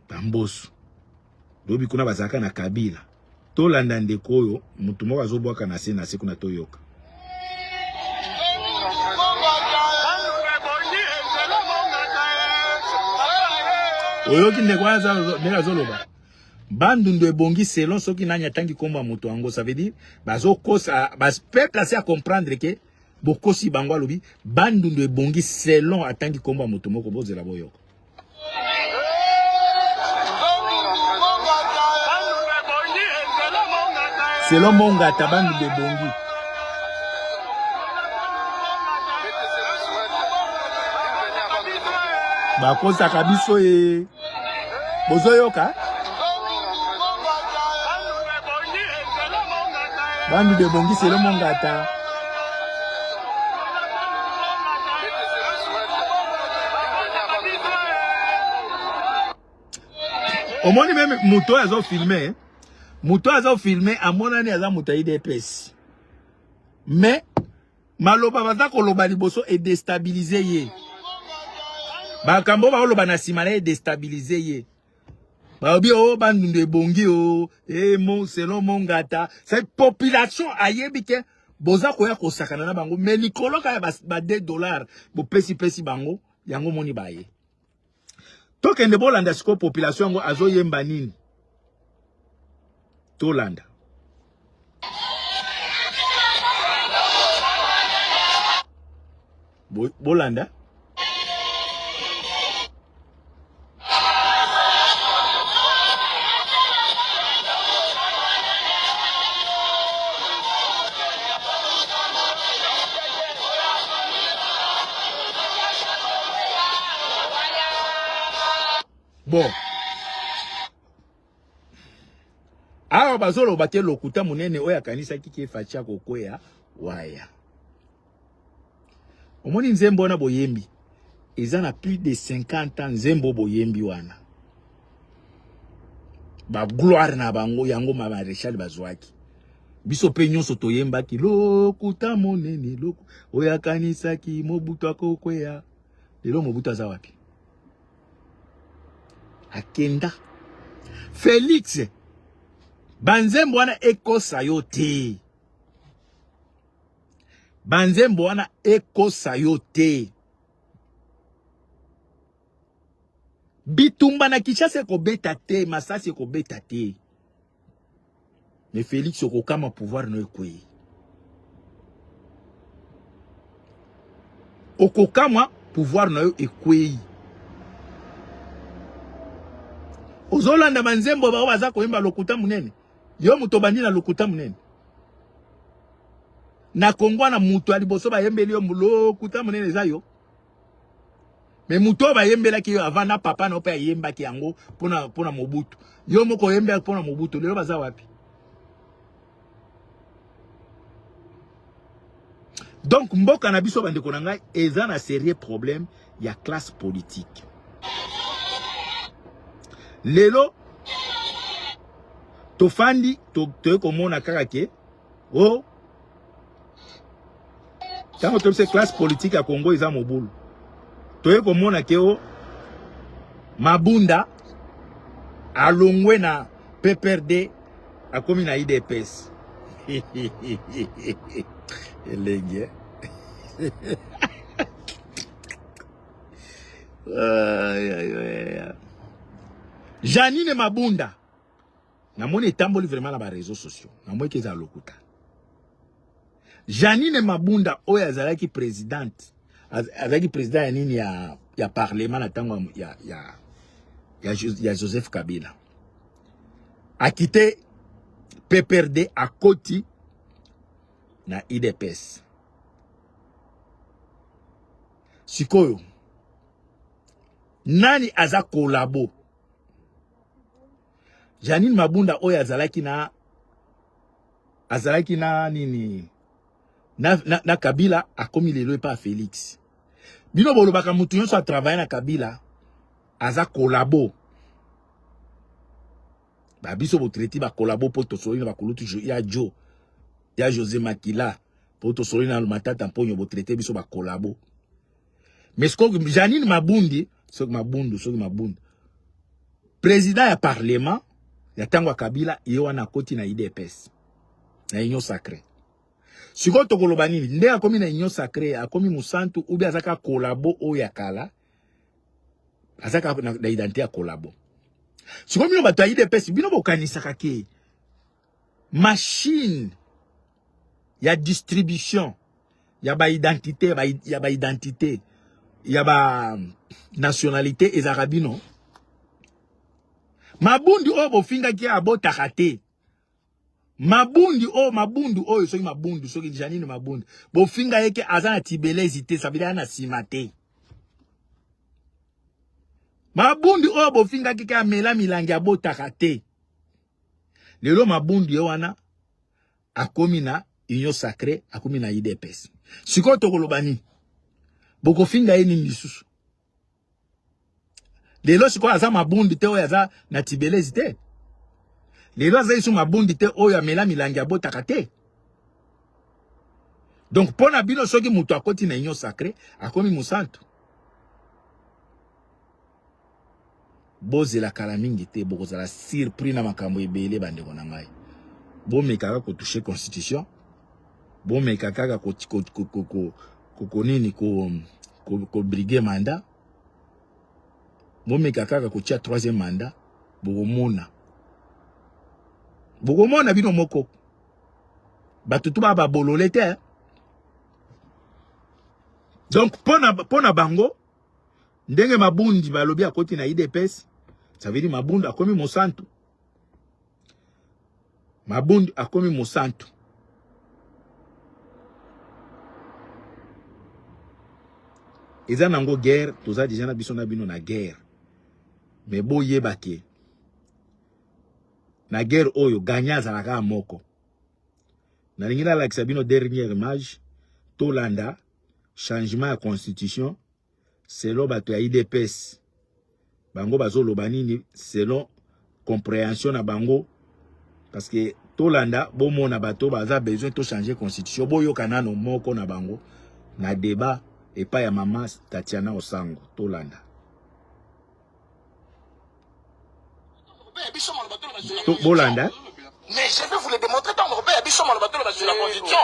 Bamboso lobi kuna bazalaka na Kabila. Tolanda ndeko oyo mutu moko azobwaka na se na se kuna toyoka. Oyoki ndeko wana ndenge azoloba Bandundu ebongi selon soki nani atangi kombo ya moto yango, ça veut dire bazokosa ba peuple asi a comprendre que bokosi bango. Alobi Bandundu ebongi selon atangi kombo ya moto moko, bozela boyoka. Selon Mongata Bandundu ebongi. Bakosaka biso ye. Bozoyoka? Bandundu ebongi selon Mongata. Omoni meme moto oyo azo filme, moto oyo azo filme amonani aza moto ya UDPS. Mais maloba baza koloba liboso e destabiliser ye. Makambo baoloba na nsima na ye destabiliser ye. Balobi o Bandundu ebongi o e mo selon Mongata. Cette population ayebi ke boza koya kosakana na bango mais likolo kaka ba, ba 2 dollars bopesi pesi bango yango moni baye. Tokende bolanda sikoyo population yango azoyemba nini. Tolanda. Bolanda. Bon. Awa bazoloba te lokuta monene oyo akanisaki ke Fatshi akokweya waya. Omoni nzembo wana boyembi eza na plus de 50 ans nzembo boyembi wana ba gloire na bango yango ma maréchal bazwaki. Biso pe nyonso toyembaki lokuta monene loku oyo akanisaki Mobutu akokweya. Lelo Mobutu aza wapi? Akenda. Felix banzembo wana ekosa yo te. Banzembo wana ekosa yo te. Bitumba na Kinshasa ekobeta te, masasi ekobeta te. Mais Felix okokama pouvoir no ekweyi. Okokamwa pouvoir na yo ekweyi. Ozolanda banzembo bao baza koyemba lokuta monene. Yo moto obandi na lokuta monene. Na Kongo wana moto ya liboso bayembeli yo lokuta monene eza yo. Mais moto oyo bayembelaki yo avant na papa na yo mpe ayembaki yango mpona mpona Mobutu. Yo moko oyembelaki mpona Mobutu, lelo baza wapi? Donc mboka na biso bandeko na ngai eza na sérieux problème ya classe politique. Lelo tofandi toye komona kaka ke oh ntango toyebisa classe politique ya Congo eza mobulu, toye komona ke o Mabunda alongwe na PPRD akomi na UDPS. Elengi eh? Janine Mabunda namoni etamboli vraiment na ba réseaux sociaux, namoni ke eza lokuta. Janine Mabunda oyo azalaki présidente, azalaki président ya nini ya, ya parlement na ntango ya, ya, ya, ya Joseph Kabila, akite PPRD akoti na UDPS. Sikoyo nani aza kolabo? Janine Mabunda oyo azalaki na azalaki na nini na, na, na Kabila akomi lelo epa Felix. Bino bolobaka mutu nyonso a travailler na Kabila aza kolabo. Ba biso bo traiter ba kolabo po tosoli na bakulutu ya Jo ya José Makila po tosoli na Matata Mponyo bo traiter biso ba kolabo. Mais sikoyo Janine Mabundi, soki Mabundu, soki Mabundu, président ya parlement ya tango ya Kabila, ye wana akoti na UDPS na Union Sacrée. Sikoyo tokoloba nini? Nde akomi na Union Sacrée, akomi mosantu ou bien azaka kolabo oyo ya kala, azaka na, na identité ya kolabo. Sikoyo bino bato ya UDPS, bino bokanisaka ke machine ya distribution ya ba identité ya ba identité ya ba nationalité ezalaka bino mabundi oyo bofingaki abotaka te mabundi oyo mabundu oyo soki mabundu soki Janine mabundu bofinga ye ke aza na tibelezi te sabila ya na nsima te mabundi oyo bofingaki ke amela milangi abotaka te lelo mabundi ye wana akomi na union sacrée, akomi na UDPS. Sikoyo tokoloba nini? Bokofinga ye nini lisusu? Lelo sikoyo aza mabundi te oyo aza na tibelezi te. Lelo aza lisusu mabundi te oyo amela milangi abotaka te. Donc mpo na bino soki moto akoti na union sacrée akomi mosantu. Bozela kala mingi te, bokozala surpris na makambo ebele bandeko na ngai. Bomeka kaka kotouche constitution, bomeka kaka ko ko ko ko ko ko ko nini ko ko, ko briguer mandat, bomeka kaka kotia troisième mandat, bokomona bokomona bino moko bato tu ba babolole te. Donc pona pona bango ndenge Mabundi balobi akoti na UDPS, ça veut dire Mabundi akomi mosantu. Mabundi akomi mosantu. Eza nango guerre, toza deja na biso na bino na guerre. Mais boyeba ke na guerre oyo gagnant azalaka moko. Nalingi nalakisa bino dernière image, tolanda changement ya constitution selon bato ya UDPS. Bango bazoloba nini selon comprehension na bango, parce que tolanda bomona bato baza besoin to changer constitution, boyoka nano moko na bango na débat epai ya mama Tatiana Osango. Tolanda to bolanda. Mais je vais vous le démontrer tant que biso maloba toloba sur la constitution.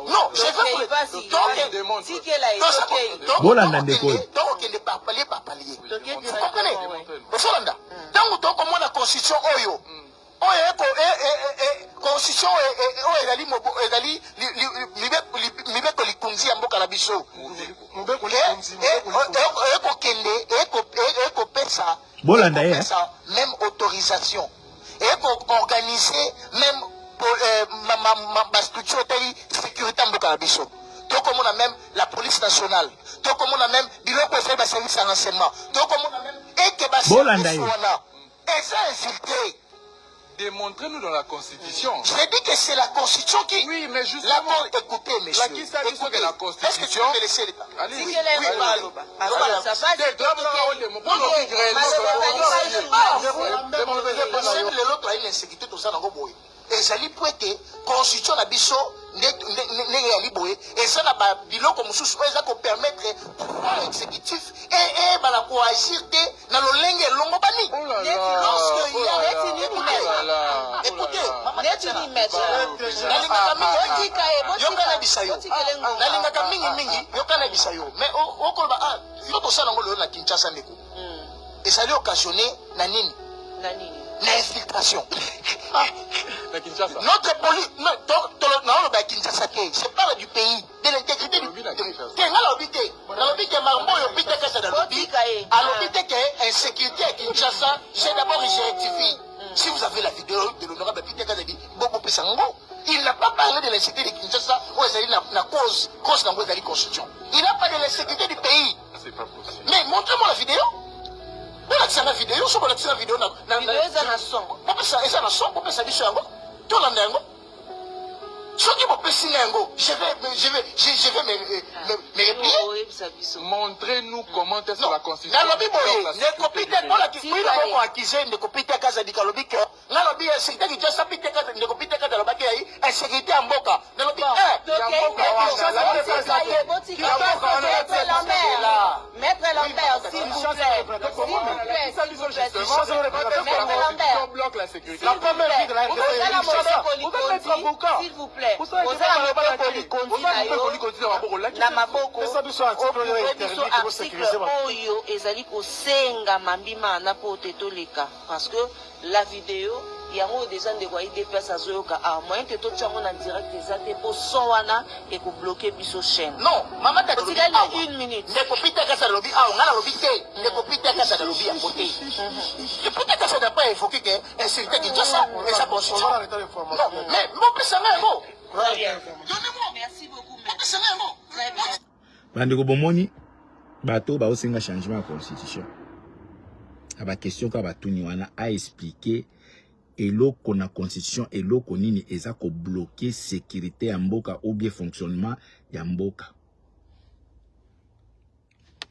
Non, je vais vous le Donc, Bolanda ndeko oyo. tokokende par palier par palier. Vous comprenez? Ozolanda? Ntango tokomona constitution oyo oyo eko constitution oyo ezali ezali mibeko likonzi ya mboka na biso ekokende ekopesa Bolanda ye, eh. Même autorisation ekoorganiser même bastructure etali sécurité ya mboka na biso. Tokomona même la police nationale, tokomona même biloko ezali baservice ya renseignement, tokomona même eke Bolanda baservice ye. Wana eza infiltré. Démontrez-nous dans la Constitution. J'ai dit que c'est la Constitution qui. Oui, mais La justement. Écoutez, monsieur. La qui ça dit Écoutez. que la Est-ce que tu Constitution. peux me laisser le temps? Allez, Oui, oui, oui, allez. Soki lelo toyali na insécurité, toza nango boye, ezali po ete constitution na biso ndenge eyali boye, eza na biloko mosusu oyo eza kopermettre pouvoir exécutif eyebana koagir te na lolenge elongo bani. Oh là là, Lorsque il y a oh là là, écoutez, oh là là, oh écoutez, là là. mama Tatiana, nalingaka mingi, yoka nayebisa yo, nalingaka mingimingi, yoka nayebisa yo, mais okoloba, ah, yo tosala yango lelo na Kinshasa, ndeko, ezali occasionné na nini? Na infiltration. Na Kinshasa. Notre police, naoloba ya Kinshasa te, je parle du pays, de l'intégrité du Olobi na Kinshasa. Te, nga nalobi te, nalobi ke makambo oyo Peter Kasa nalobi, alobi te ke insécurité ya Kinshasa. J'ai d'abord, je rectifie, si vous avez la vidéo de l'honorable Peter Kazadi, bokopesa yango, il n'a pas parlé de l'insécurité de Kinshasa oyo ezali na cause nango ezali constitution. Il n'a pas de l'insécurité du pays. C'est pas possible. Mais montrez-moi la vidéo, bolakisanga vidéo. So bolakisanga vidéo bopesa, eza na son, bopesa biso yango, tolanda yango. Soki bopesi nga yango, je vais me replier. Montrez-nous comment est-ce que la Constitution. Nalobi boye, bloque la ndeko sécurité Peter, du pays. mpona boko accuse ndeko Peter Kazadi, kalobi ke nalobi insécurité Kinshasa. Peter Kazadi, ndeko Peter Kazadi alobaki yayi insécurité ya mboka. Nalobi Ya mboka wana. Maître Lambert, s'il vous plaît. S'il vous plaît, s'il vous plaît. Justement, Maître la Lambert. Constitution bloque la sécurité. S'il vous plaît. Ozala mobeko likonzi, s'il vous plaît. Ozala mobeko likonzi na yo na maboko, oprouve biso article oyo ezali kosenga mambima na mpo te toleka, parce que la vidéo yango oyo déjà ndeko ya UDPS azoyoka awa, moyen te totia yango na direct eza te, mpo son wana ekobloquer biso chaîne. Non, mama Tati, Otikali na une minute. Ndeko Peter Kazadi alobi awa, nga nalobi te. Ndeko Peter Kazadi alobi yango te. Peter Kazadi n'a pas évoqué que insécurité Kinshasa eza constitution. Non, mais bopesa nga yango. Très bien. Donnez-moi. Merci beaucoup, maître. Bopesa nga yango. Très bien. Bandeko, bomoni bato baosenga changement ya constitution, na baquestion kaka batuni wana, aexpliquer eloko na constitution, eloko nini eza kobloquer sécurité ya mboka ou bien fonctionnement ya mboka.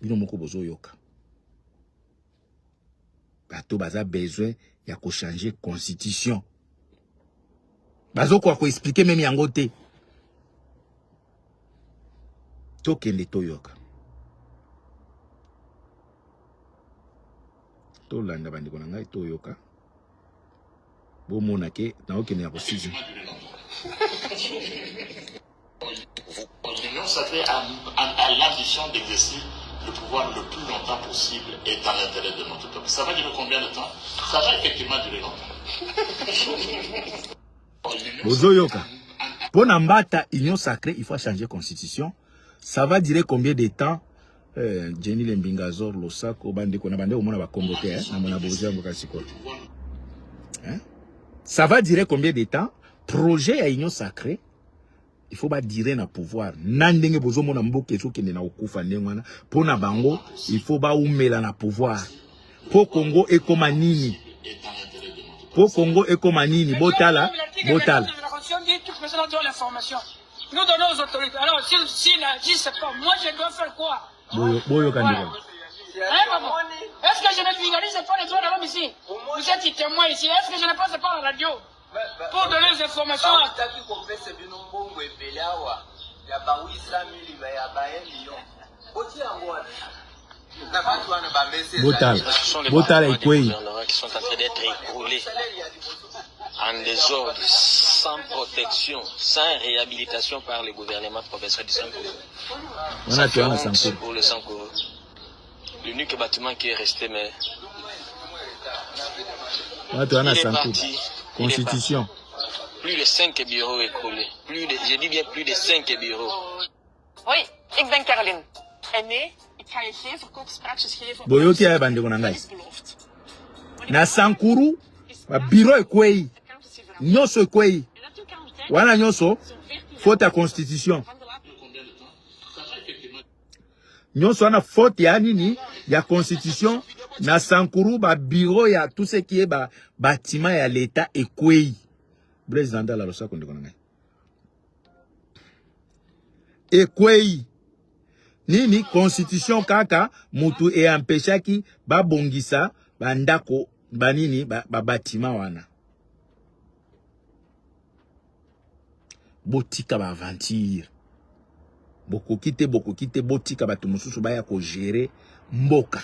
Bino moko bozoyoka, bato baza besoin ya kochanger constitution, bazokoka koexpliquer même yango te. Tokende toyoka, tolanda bandeko na ngai, toyoka, bomona ke naokende ya kosisa. L'Union sacrée a l'ambition d'exercer le pouvoir le plus longtemps possible et dans l'intérêt de notre peuple. Ça va durer combien de temps? Ça va effectivement durer longtemps. Bozoyoka, mpo na mbata Union sacrée, il faut changer constitution. Ça va durer combien de temps? Jenny Lembingazor losako, bandeko na bande, omona bakombo te, eh? Namona bozo yango kasi sikoyo, hein? Ça va durer combien de temps, projet ya Union sacrée? Il faut badurer na pouvoir na ndenge bozomona mboka ezokende na kokufa ndenge wana. Mpo na bango, il faut baumela na pouvoir mpo Kongo ekoma nini? Mpo Kongo ekoma nini? Botala, botala. La Constitution dit toute personne a droit à l'information. Nous donnons aux autorités. Alors, si c'est pas moi, je dois faire quoi? Boyoka ndeko. Hein, papa? Est-ce que je ne vulgarise pas les droits de l'homme ici? Vous êtes témoin ici. Est-ce que je ne passe pas à la radio pour donner les informations? Bautaki kopesa bino mbongo ebele awa ya ba 800 000, ya ba 1 million, botia yango wana na bato wana bamese. Botala, botala ekwei. Qui sont en train d'être écroulés. Salaire ya liboso. en désordre, sans protection, sans réhabilitation par le gouvernement provincial du Sankuru. Ça fait honte pour le Sankuru. L'unique bâtiment qui est resté, mais il est parti. Constitution. Plus de 5 bureaux écroulés. Plus de, je dis bien plus de 5 bureaux. Hoi, ik ben Caroline. En nee, ik ga je geen verkoopspraatjes geven. Boyoki ya bandeko na ngai. Na Sankuru, ba bureau ekwei. Nyonso ekwei. Wana nyonso faute ya constitution. Nyonso wana faute ya nini? Ya constitution na Sankuru ba bureau ya tout ce qui est ba bâtiment ya l'État ekwei. Blaise Zandala losako ndeko na ngai. Ekwei nini constitution kaka mutu e empêchaki babongisa bandako banini ba, ba bâtiment wana. Botika ba aventure. Bokoki te, bokoki te, botika bato mosusu baya ko gérer mboka.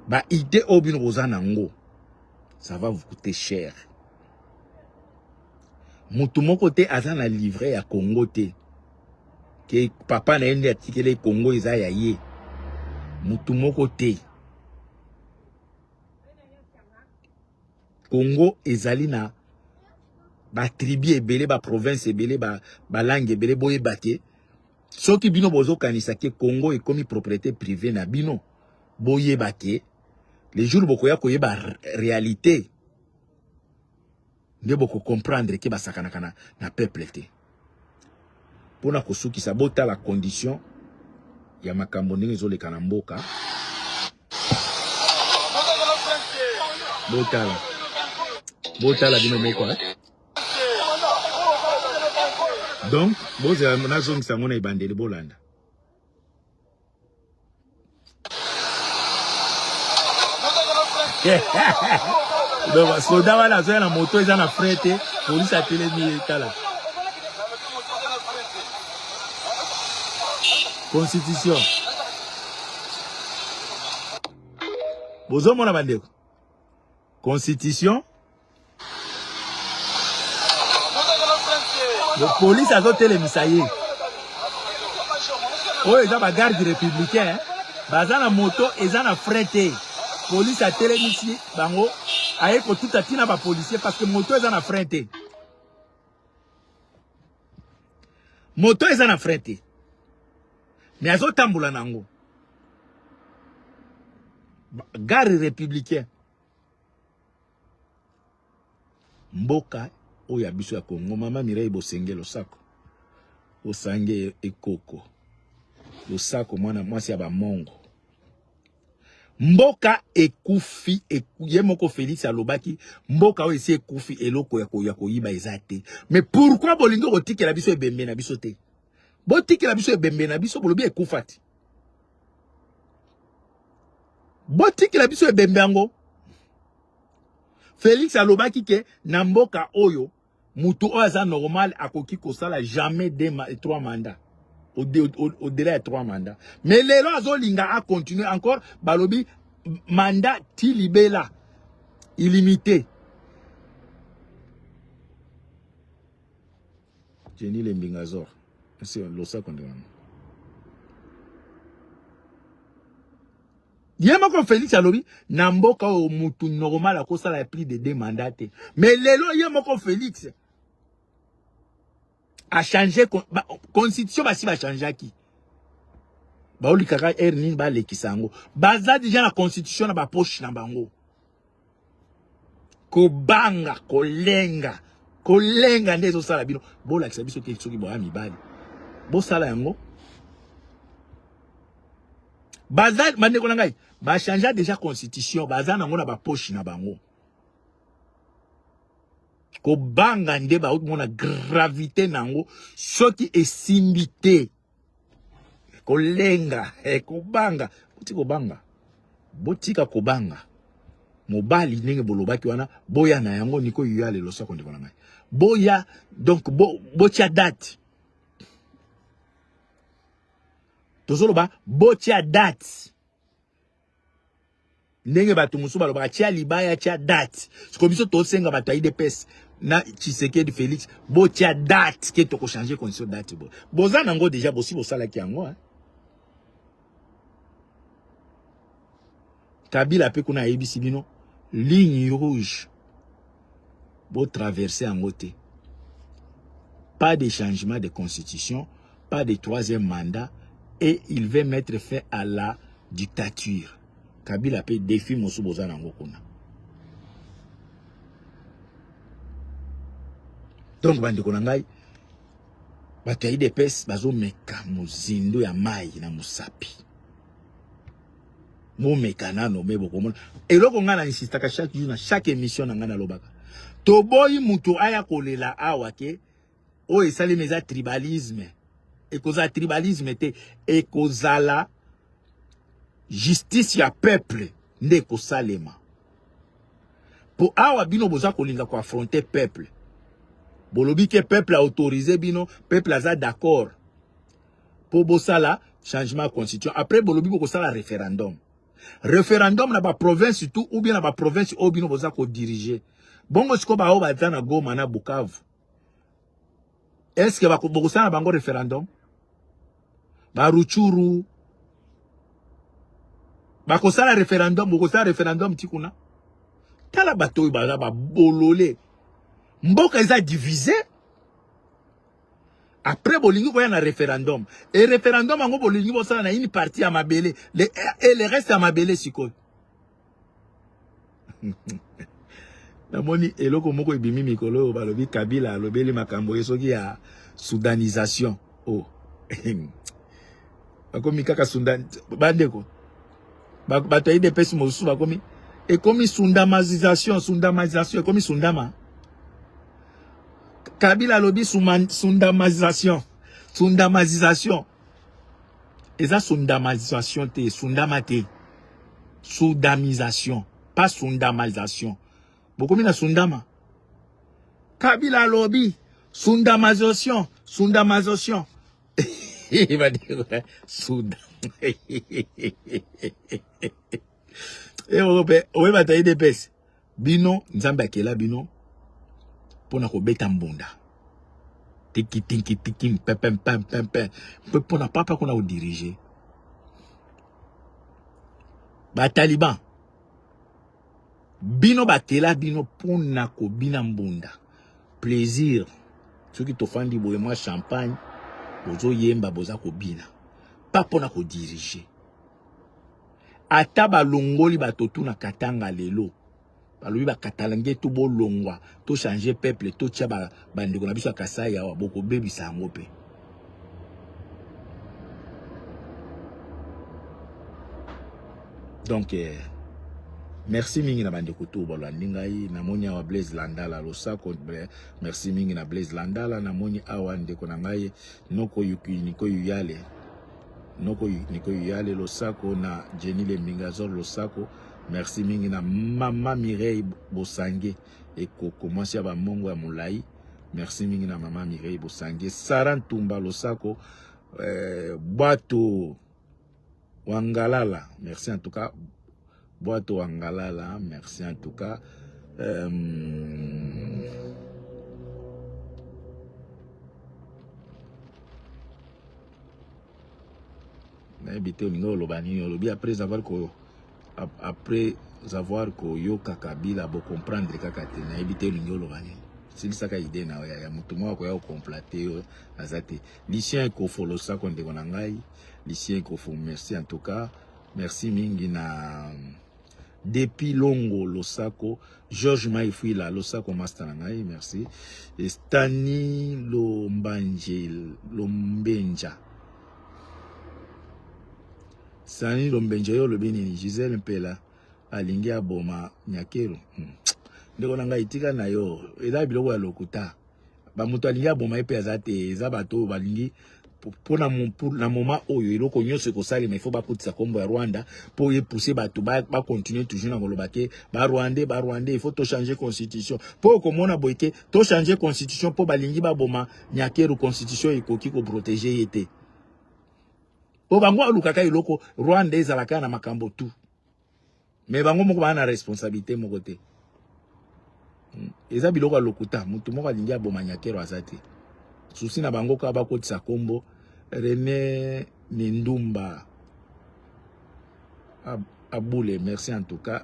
Ba idée oyo bino boza nango, ça va vous coûter cher. Mutu moko te aza na livret ya Congo te. Ke papa na ye nde atikeli Congo eza ya ye. Mutu moko te. Congo ezali na ba tribu ebele, ba province ebele, ba, ba langue ebele, boyeba ke soki bino bozokanisa ke Congo ekomi propriété privée na bino, boyeba ke le jour bokoya koyeba réalité nde boko comprendre ke basakanaka na, na peuple te. Pona kosukisa, botala condition ya makambo ndenge ezoleka na mboka. Botala, botala bino moko eh? Donc bozela nazongisa yango na ebandeli, bolanda. Donc soda wana azoya na moto eza na frein te, polisi atelemi ye, tala constitution. Bozomona bandeko, constitution polisi azotelemisa ye. Oyo eza ba garde républicain baza na moto eza na frein te, polisi atelemisi bango, aye kotuta ntina ba policier parce que moto eza na frein te, moto eza na frein te, mais azotambola nango garde républicain. Mboka oyo ya biso ya Congo, mama Mireille Bosenge losako, osange ekoko losako, mwana mwasi ya bamongo. Mboka ekufi, ye moko Felix alobaki mboka oyo esi ekufi, eloko ya koyiba eza te. Mais pourquoi bolingi kotikela biso ebembe na biso te? Botikela biso ebembe na biso, bolobi ekufa te. Botikela biso ebembe yango. Felix alobaki ke na mboka oyo mutu oyo aza normal akoki kosala jamais deux ma, trois mandats. Au-delà ya trois mandats. Mais lelo azolinga a continuer encore, balobi mandat ti libela illimité. Jenny Lembingazor. C'est losako ndenge wana. Ye moko Felix alobi na mboka oyo mutu normal akosala ya plus de deux mandats te. Mais lelo ye moko Felix a changé constitution basi ba changeaki. Baolikaka heure nini balekisa yango. Baza déjà na constitution na ba poche na bango. Kobanga, kolenga, kolenga nde ezosala bino. Bolakisa biso te soki boya mibali. Bosala yango. Baza bandeko na ngai, ba changer déjà constitution, baza nango na ba poche na bango. Kobanga nde ba mona gravité nango soki esimbi te. Kolenga, eh, kobanga, boti kobanga. Botika kobanga. Mobali ndenge bolobaki wana, boya na yango niko yuya lelo sako ndeko na ngai. Boya donc bo botia date. Tozoloba botia date. Ndenge bato mosusu balobaka tia libaya tia date. Sikoyo biso tosenga bato ya UDPS na Tshisekedi Felix botia date ke toko changer constitution date boye. Boza nango deja bosi bosalaki yango hein. Kabila pe kuna ayebisi bino ligne rouge bo traverser yango te. Pas de changement de constitution, pas de troisième mandat et il veut mettre fin à la dictature. Kabila pe défi mosusu boza nango kuna. Donc bandeko na ngai bato ya UDPS bazomeka mozindo ya mai na mosapi. Bomeka nano me bokomona eloko ngai na insistaka chaque jour na chaque émission na ngai nalobaka toboyi moto aya kolela awa ke oyo esalemi eza tribalisme. Ekozala tribalisme te, ekozala justice ya peuple nde ekosalema. Po awa bino boza kolinga ko affronter peuple, bolobi ke peuple a autorise bino, peuple aza d'accord po bosala changement ya constitution. Après bolobi bokosala référendum. Référendum na ba province tout ou bien na ba province oyo bino boza ko diriger. Bongo siko ba oyo baza na Goma na Bukavu, est-ce que bokosala na bango référendum? Ba Rutshuru bakosala référendum, bokosala référendum ti kuna. Tala bato oyo baza ba bolole. Mboka eza divisé. Après bolingi koya na référendum. Et référendum yango bolingi bosala na une partie ya mabele, le, et le reste ya mabele sikoyo. Namoni eloko moko ebimi mikolo oyo balobi Kabila alobeli makambo ye soki ya soudanisation. Oh. Bakomi kaka Sudan bandeko. Bato ya UDPS mosusu bakomi ekomi sundamazisation, sundamazisation ekomi sundama. Kabila alobi sundamazisation, sundamazisation. Eza sundamazisation te, sundama te. Sudamisation, pas sundamazisation. Bokomi na sundama. Kabila alobi sundamazisation, sundamazisation. Sudan. Oyeba ta UDPS. Bino Nzambe akela bino pona kobeta mbunda. Tiki tiki tiki mpempe mpempe mpe mpe pona papa kuna kodiriger. Ba taliban bino bakela bino pona kobina mbunda. Plaisir. Soki tofandi boye mwa champagne bozoyemba boza kobina. Pas pona kodiriger. Ata balongoli bato tu na Katanga lelo, balobi ba Katalange tu bolongwa, to changer peuple, to tia ba bandeko na biso ya Kasai awa, bokobebisa yango pe. Donc eh, merci mingi na bandeko tu balandi ngai, namoni awa Blaise Landala losako, merci mingi na Blaise Landala, namoni awa ndeko na ngai Noko Yuki Niko Yuyale. Noko Niko Yale losako na Jenny Lembingazor losako. Merci mingi na Mama Mireille Bosange ekoko mwasi ya bamongo ya molai. Merci mingi na Mama Mireille Bosange. Sarah Ntumba losako eh, Bwato Wangalala. Merci en tout cas. Bwato Wangalala, merci en tout cas. Euh, nayebi te olingi oloba nini olobi après avoir ko après avoir koyoka Kabila bo comprendre kaka te nayebi te olingi oloba nini silisaka idée na yo ya moto moko akoya kokomplate yo aza te Lucien Ekofo losako ndeko na ngai Lucien Ekofo merci en tout cas merci mingi na Depuis Longo losako Georges Maifuila losako master na ngai merci Stani Lombanje Lombenja Stani Lombenja yo olobi nini Gisèle Mpela alingi aboma Nyakero hmm. Ndeko na ngai tika na yo eza biloko ya lokuta ba moto alingi aboma ye mpe aza te eza bato oyo balingi mpo na, na moment oyo eloko nyonso ekosalema il faut bakotisa nkombo ya Rwanda mpo epousse bato bacontinue ba toujours na koloba ke barwandais barwandais il faut tochange constitution mpo okomona boye ke tochange constitution mpo balingi baboma Nyakeru constitution ekoki koprotege ye te mpo bango alukaka eloko Rwanda ezalaka na makambo tout. Mais bango moko baa na responsabilité moko te. Eza biloko ya lokuta. Motu moko alingi aboma Nyakero aza te. Susi na bango kaka bakotisa kombo René Nindumba Aboule. Merci en tout cas.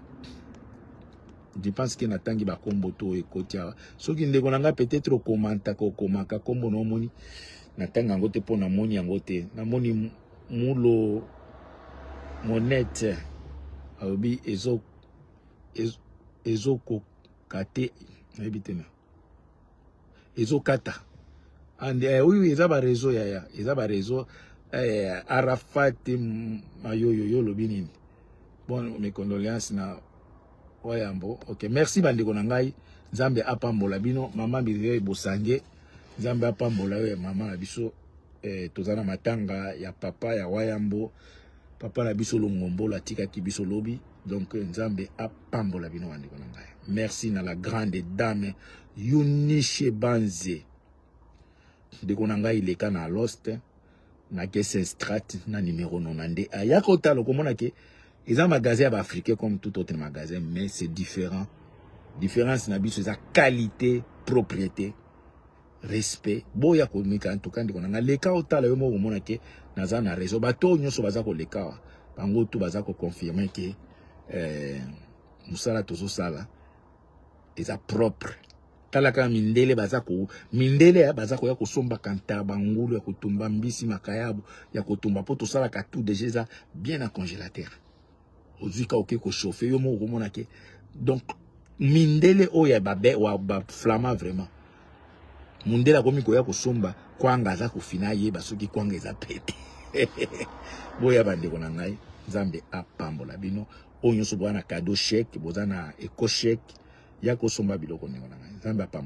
Je pense que natangi bakombo to ekoti awa. Soki ndeko na ngai peut-être okomantaka okomaka kombo na omoni natanga yango te mpo namoni yango te. Namoni Mulo Monette alobi ezo ezokoka te, nayebi te na ezokata ande eh, oyo eza ba réseau yaya, eza ba réseau eh, Arafat Mayoyo yo olobi nini? Bon, mes condoléances na Wayambo. Ok, merci bandeko na ngai, Nzambe apambola bino. Mama Mireille Bosange, Nzambe apambola yo ya mama na biso. Eh, toza na matanga ya papa ya Wayambo, papa na biso Longombolo atikaki biso lobi. Donc Nzambe apambola bino bandeko na ngai. Merci na la grande dame Yunishe Banze, ndeko na ngai leka na Lost na Gessenstrat na numéro 92. Ayaka otala okomona ke eza magasin ya baafricain comme tout autre magasin, mais c'est différent. Différence na biso eza qualité, propriété, respect. Boya komika en tout cas ndeko na ngai leka otala yo moko omona ke naza na raison. Bato oyo nyonso baza koleka awa bango tu baza koconfirme ke eh, mosala tozosala eza propre. Tala kaka mindele baza ko mindele baza koya kosomba kanta bangulu ya kotumba mbisi makayabu ya kotumba po tosalaka tout déjà eza bien na congélateur. Ozwi ka oke kochauffe yo moko okomona ke donc mindele oyo ya babe wa ba flama vraiment mundele akomi koya kosomba kwanga aza kofina ayeba soki kwanga eza pete. Boya bandeko na ngai, Nzambe apambola bino. Oyo nyonso boza na cadeau chèque, boza na eco chèque, ya kosomba biloko ndeko na ngai. Nzambe apambola.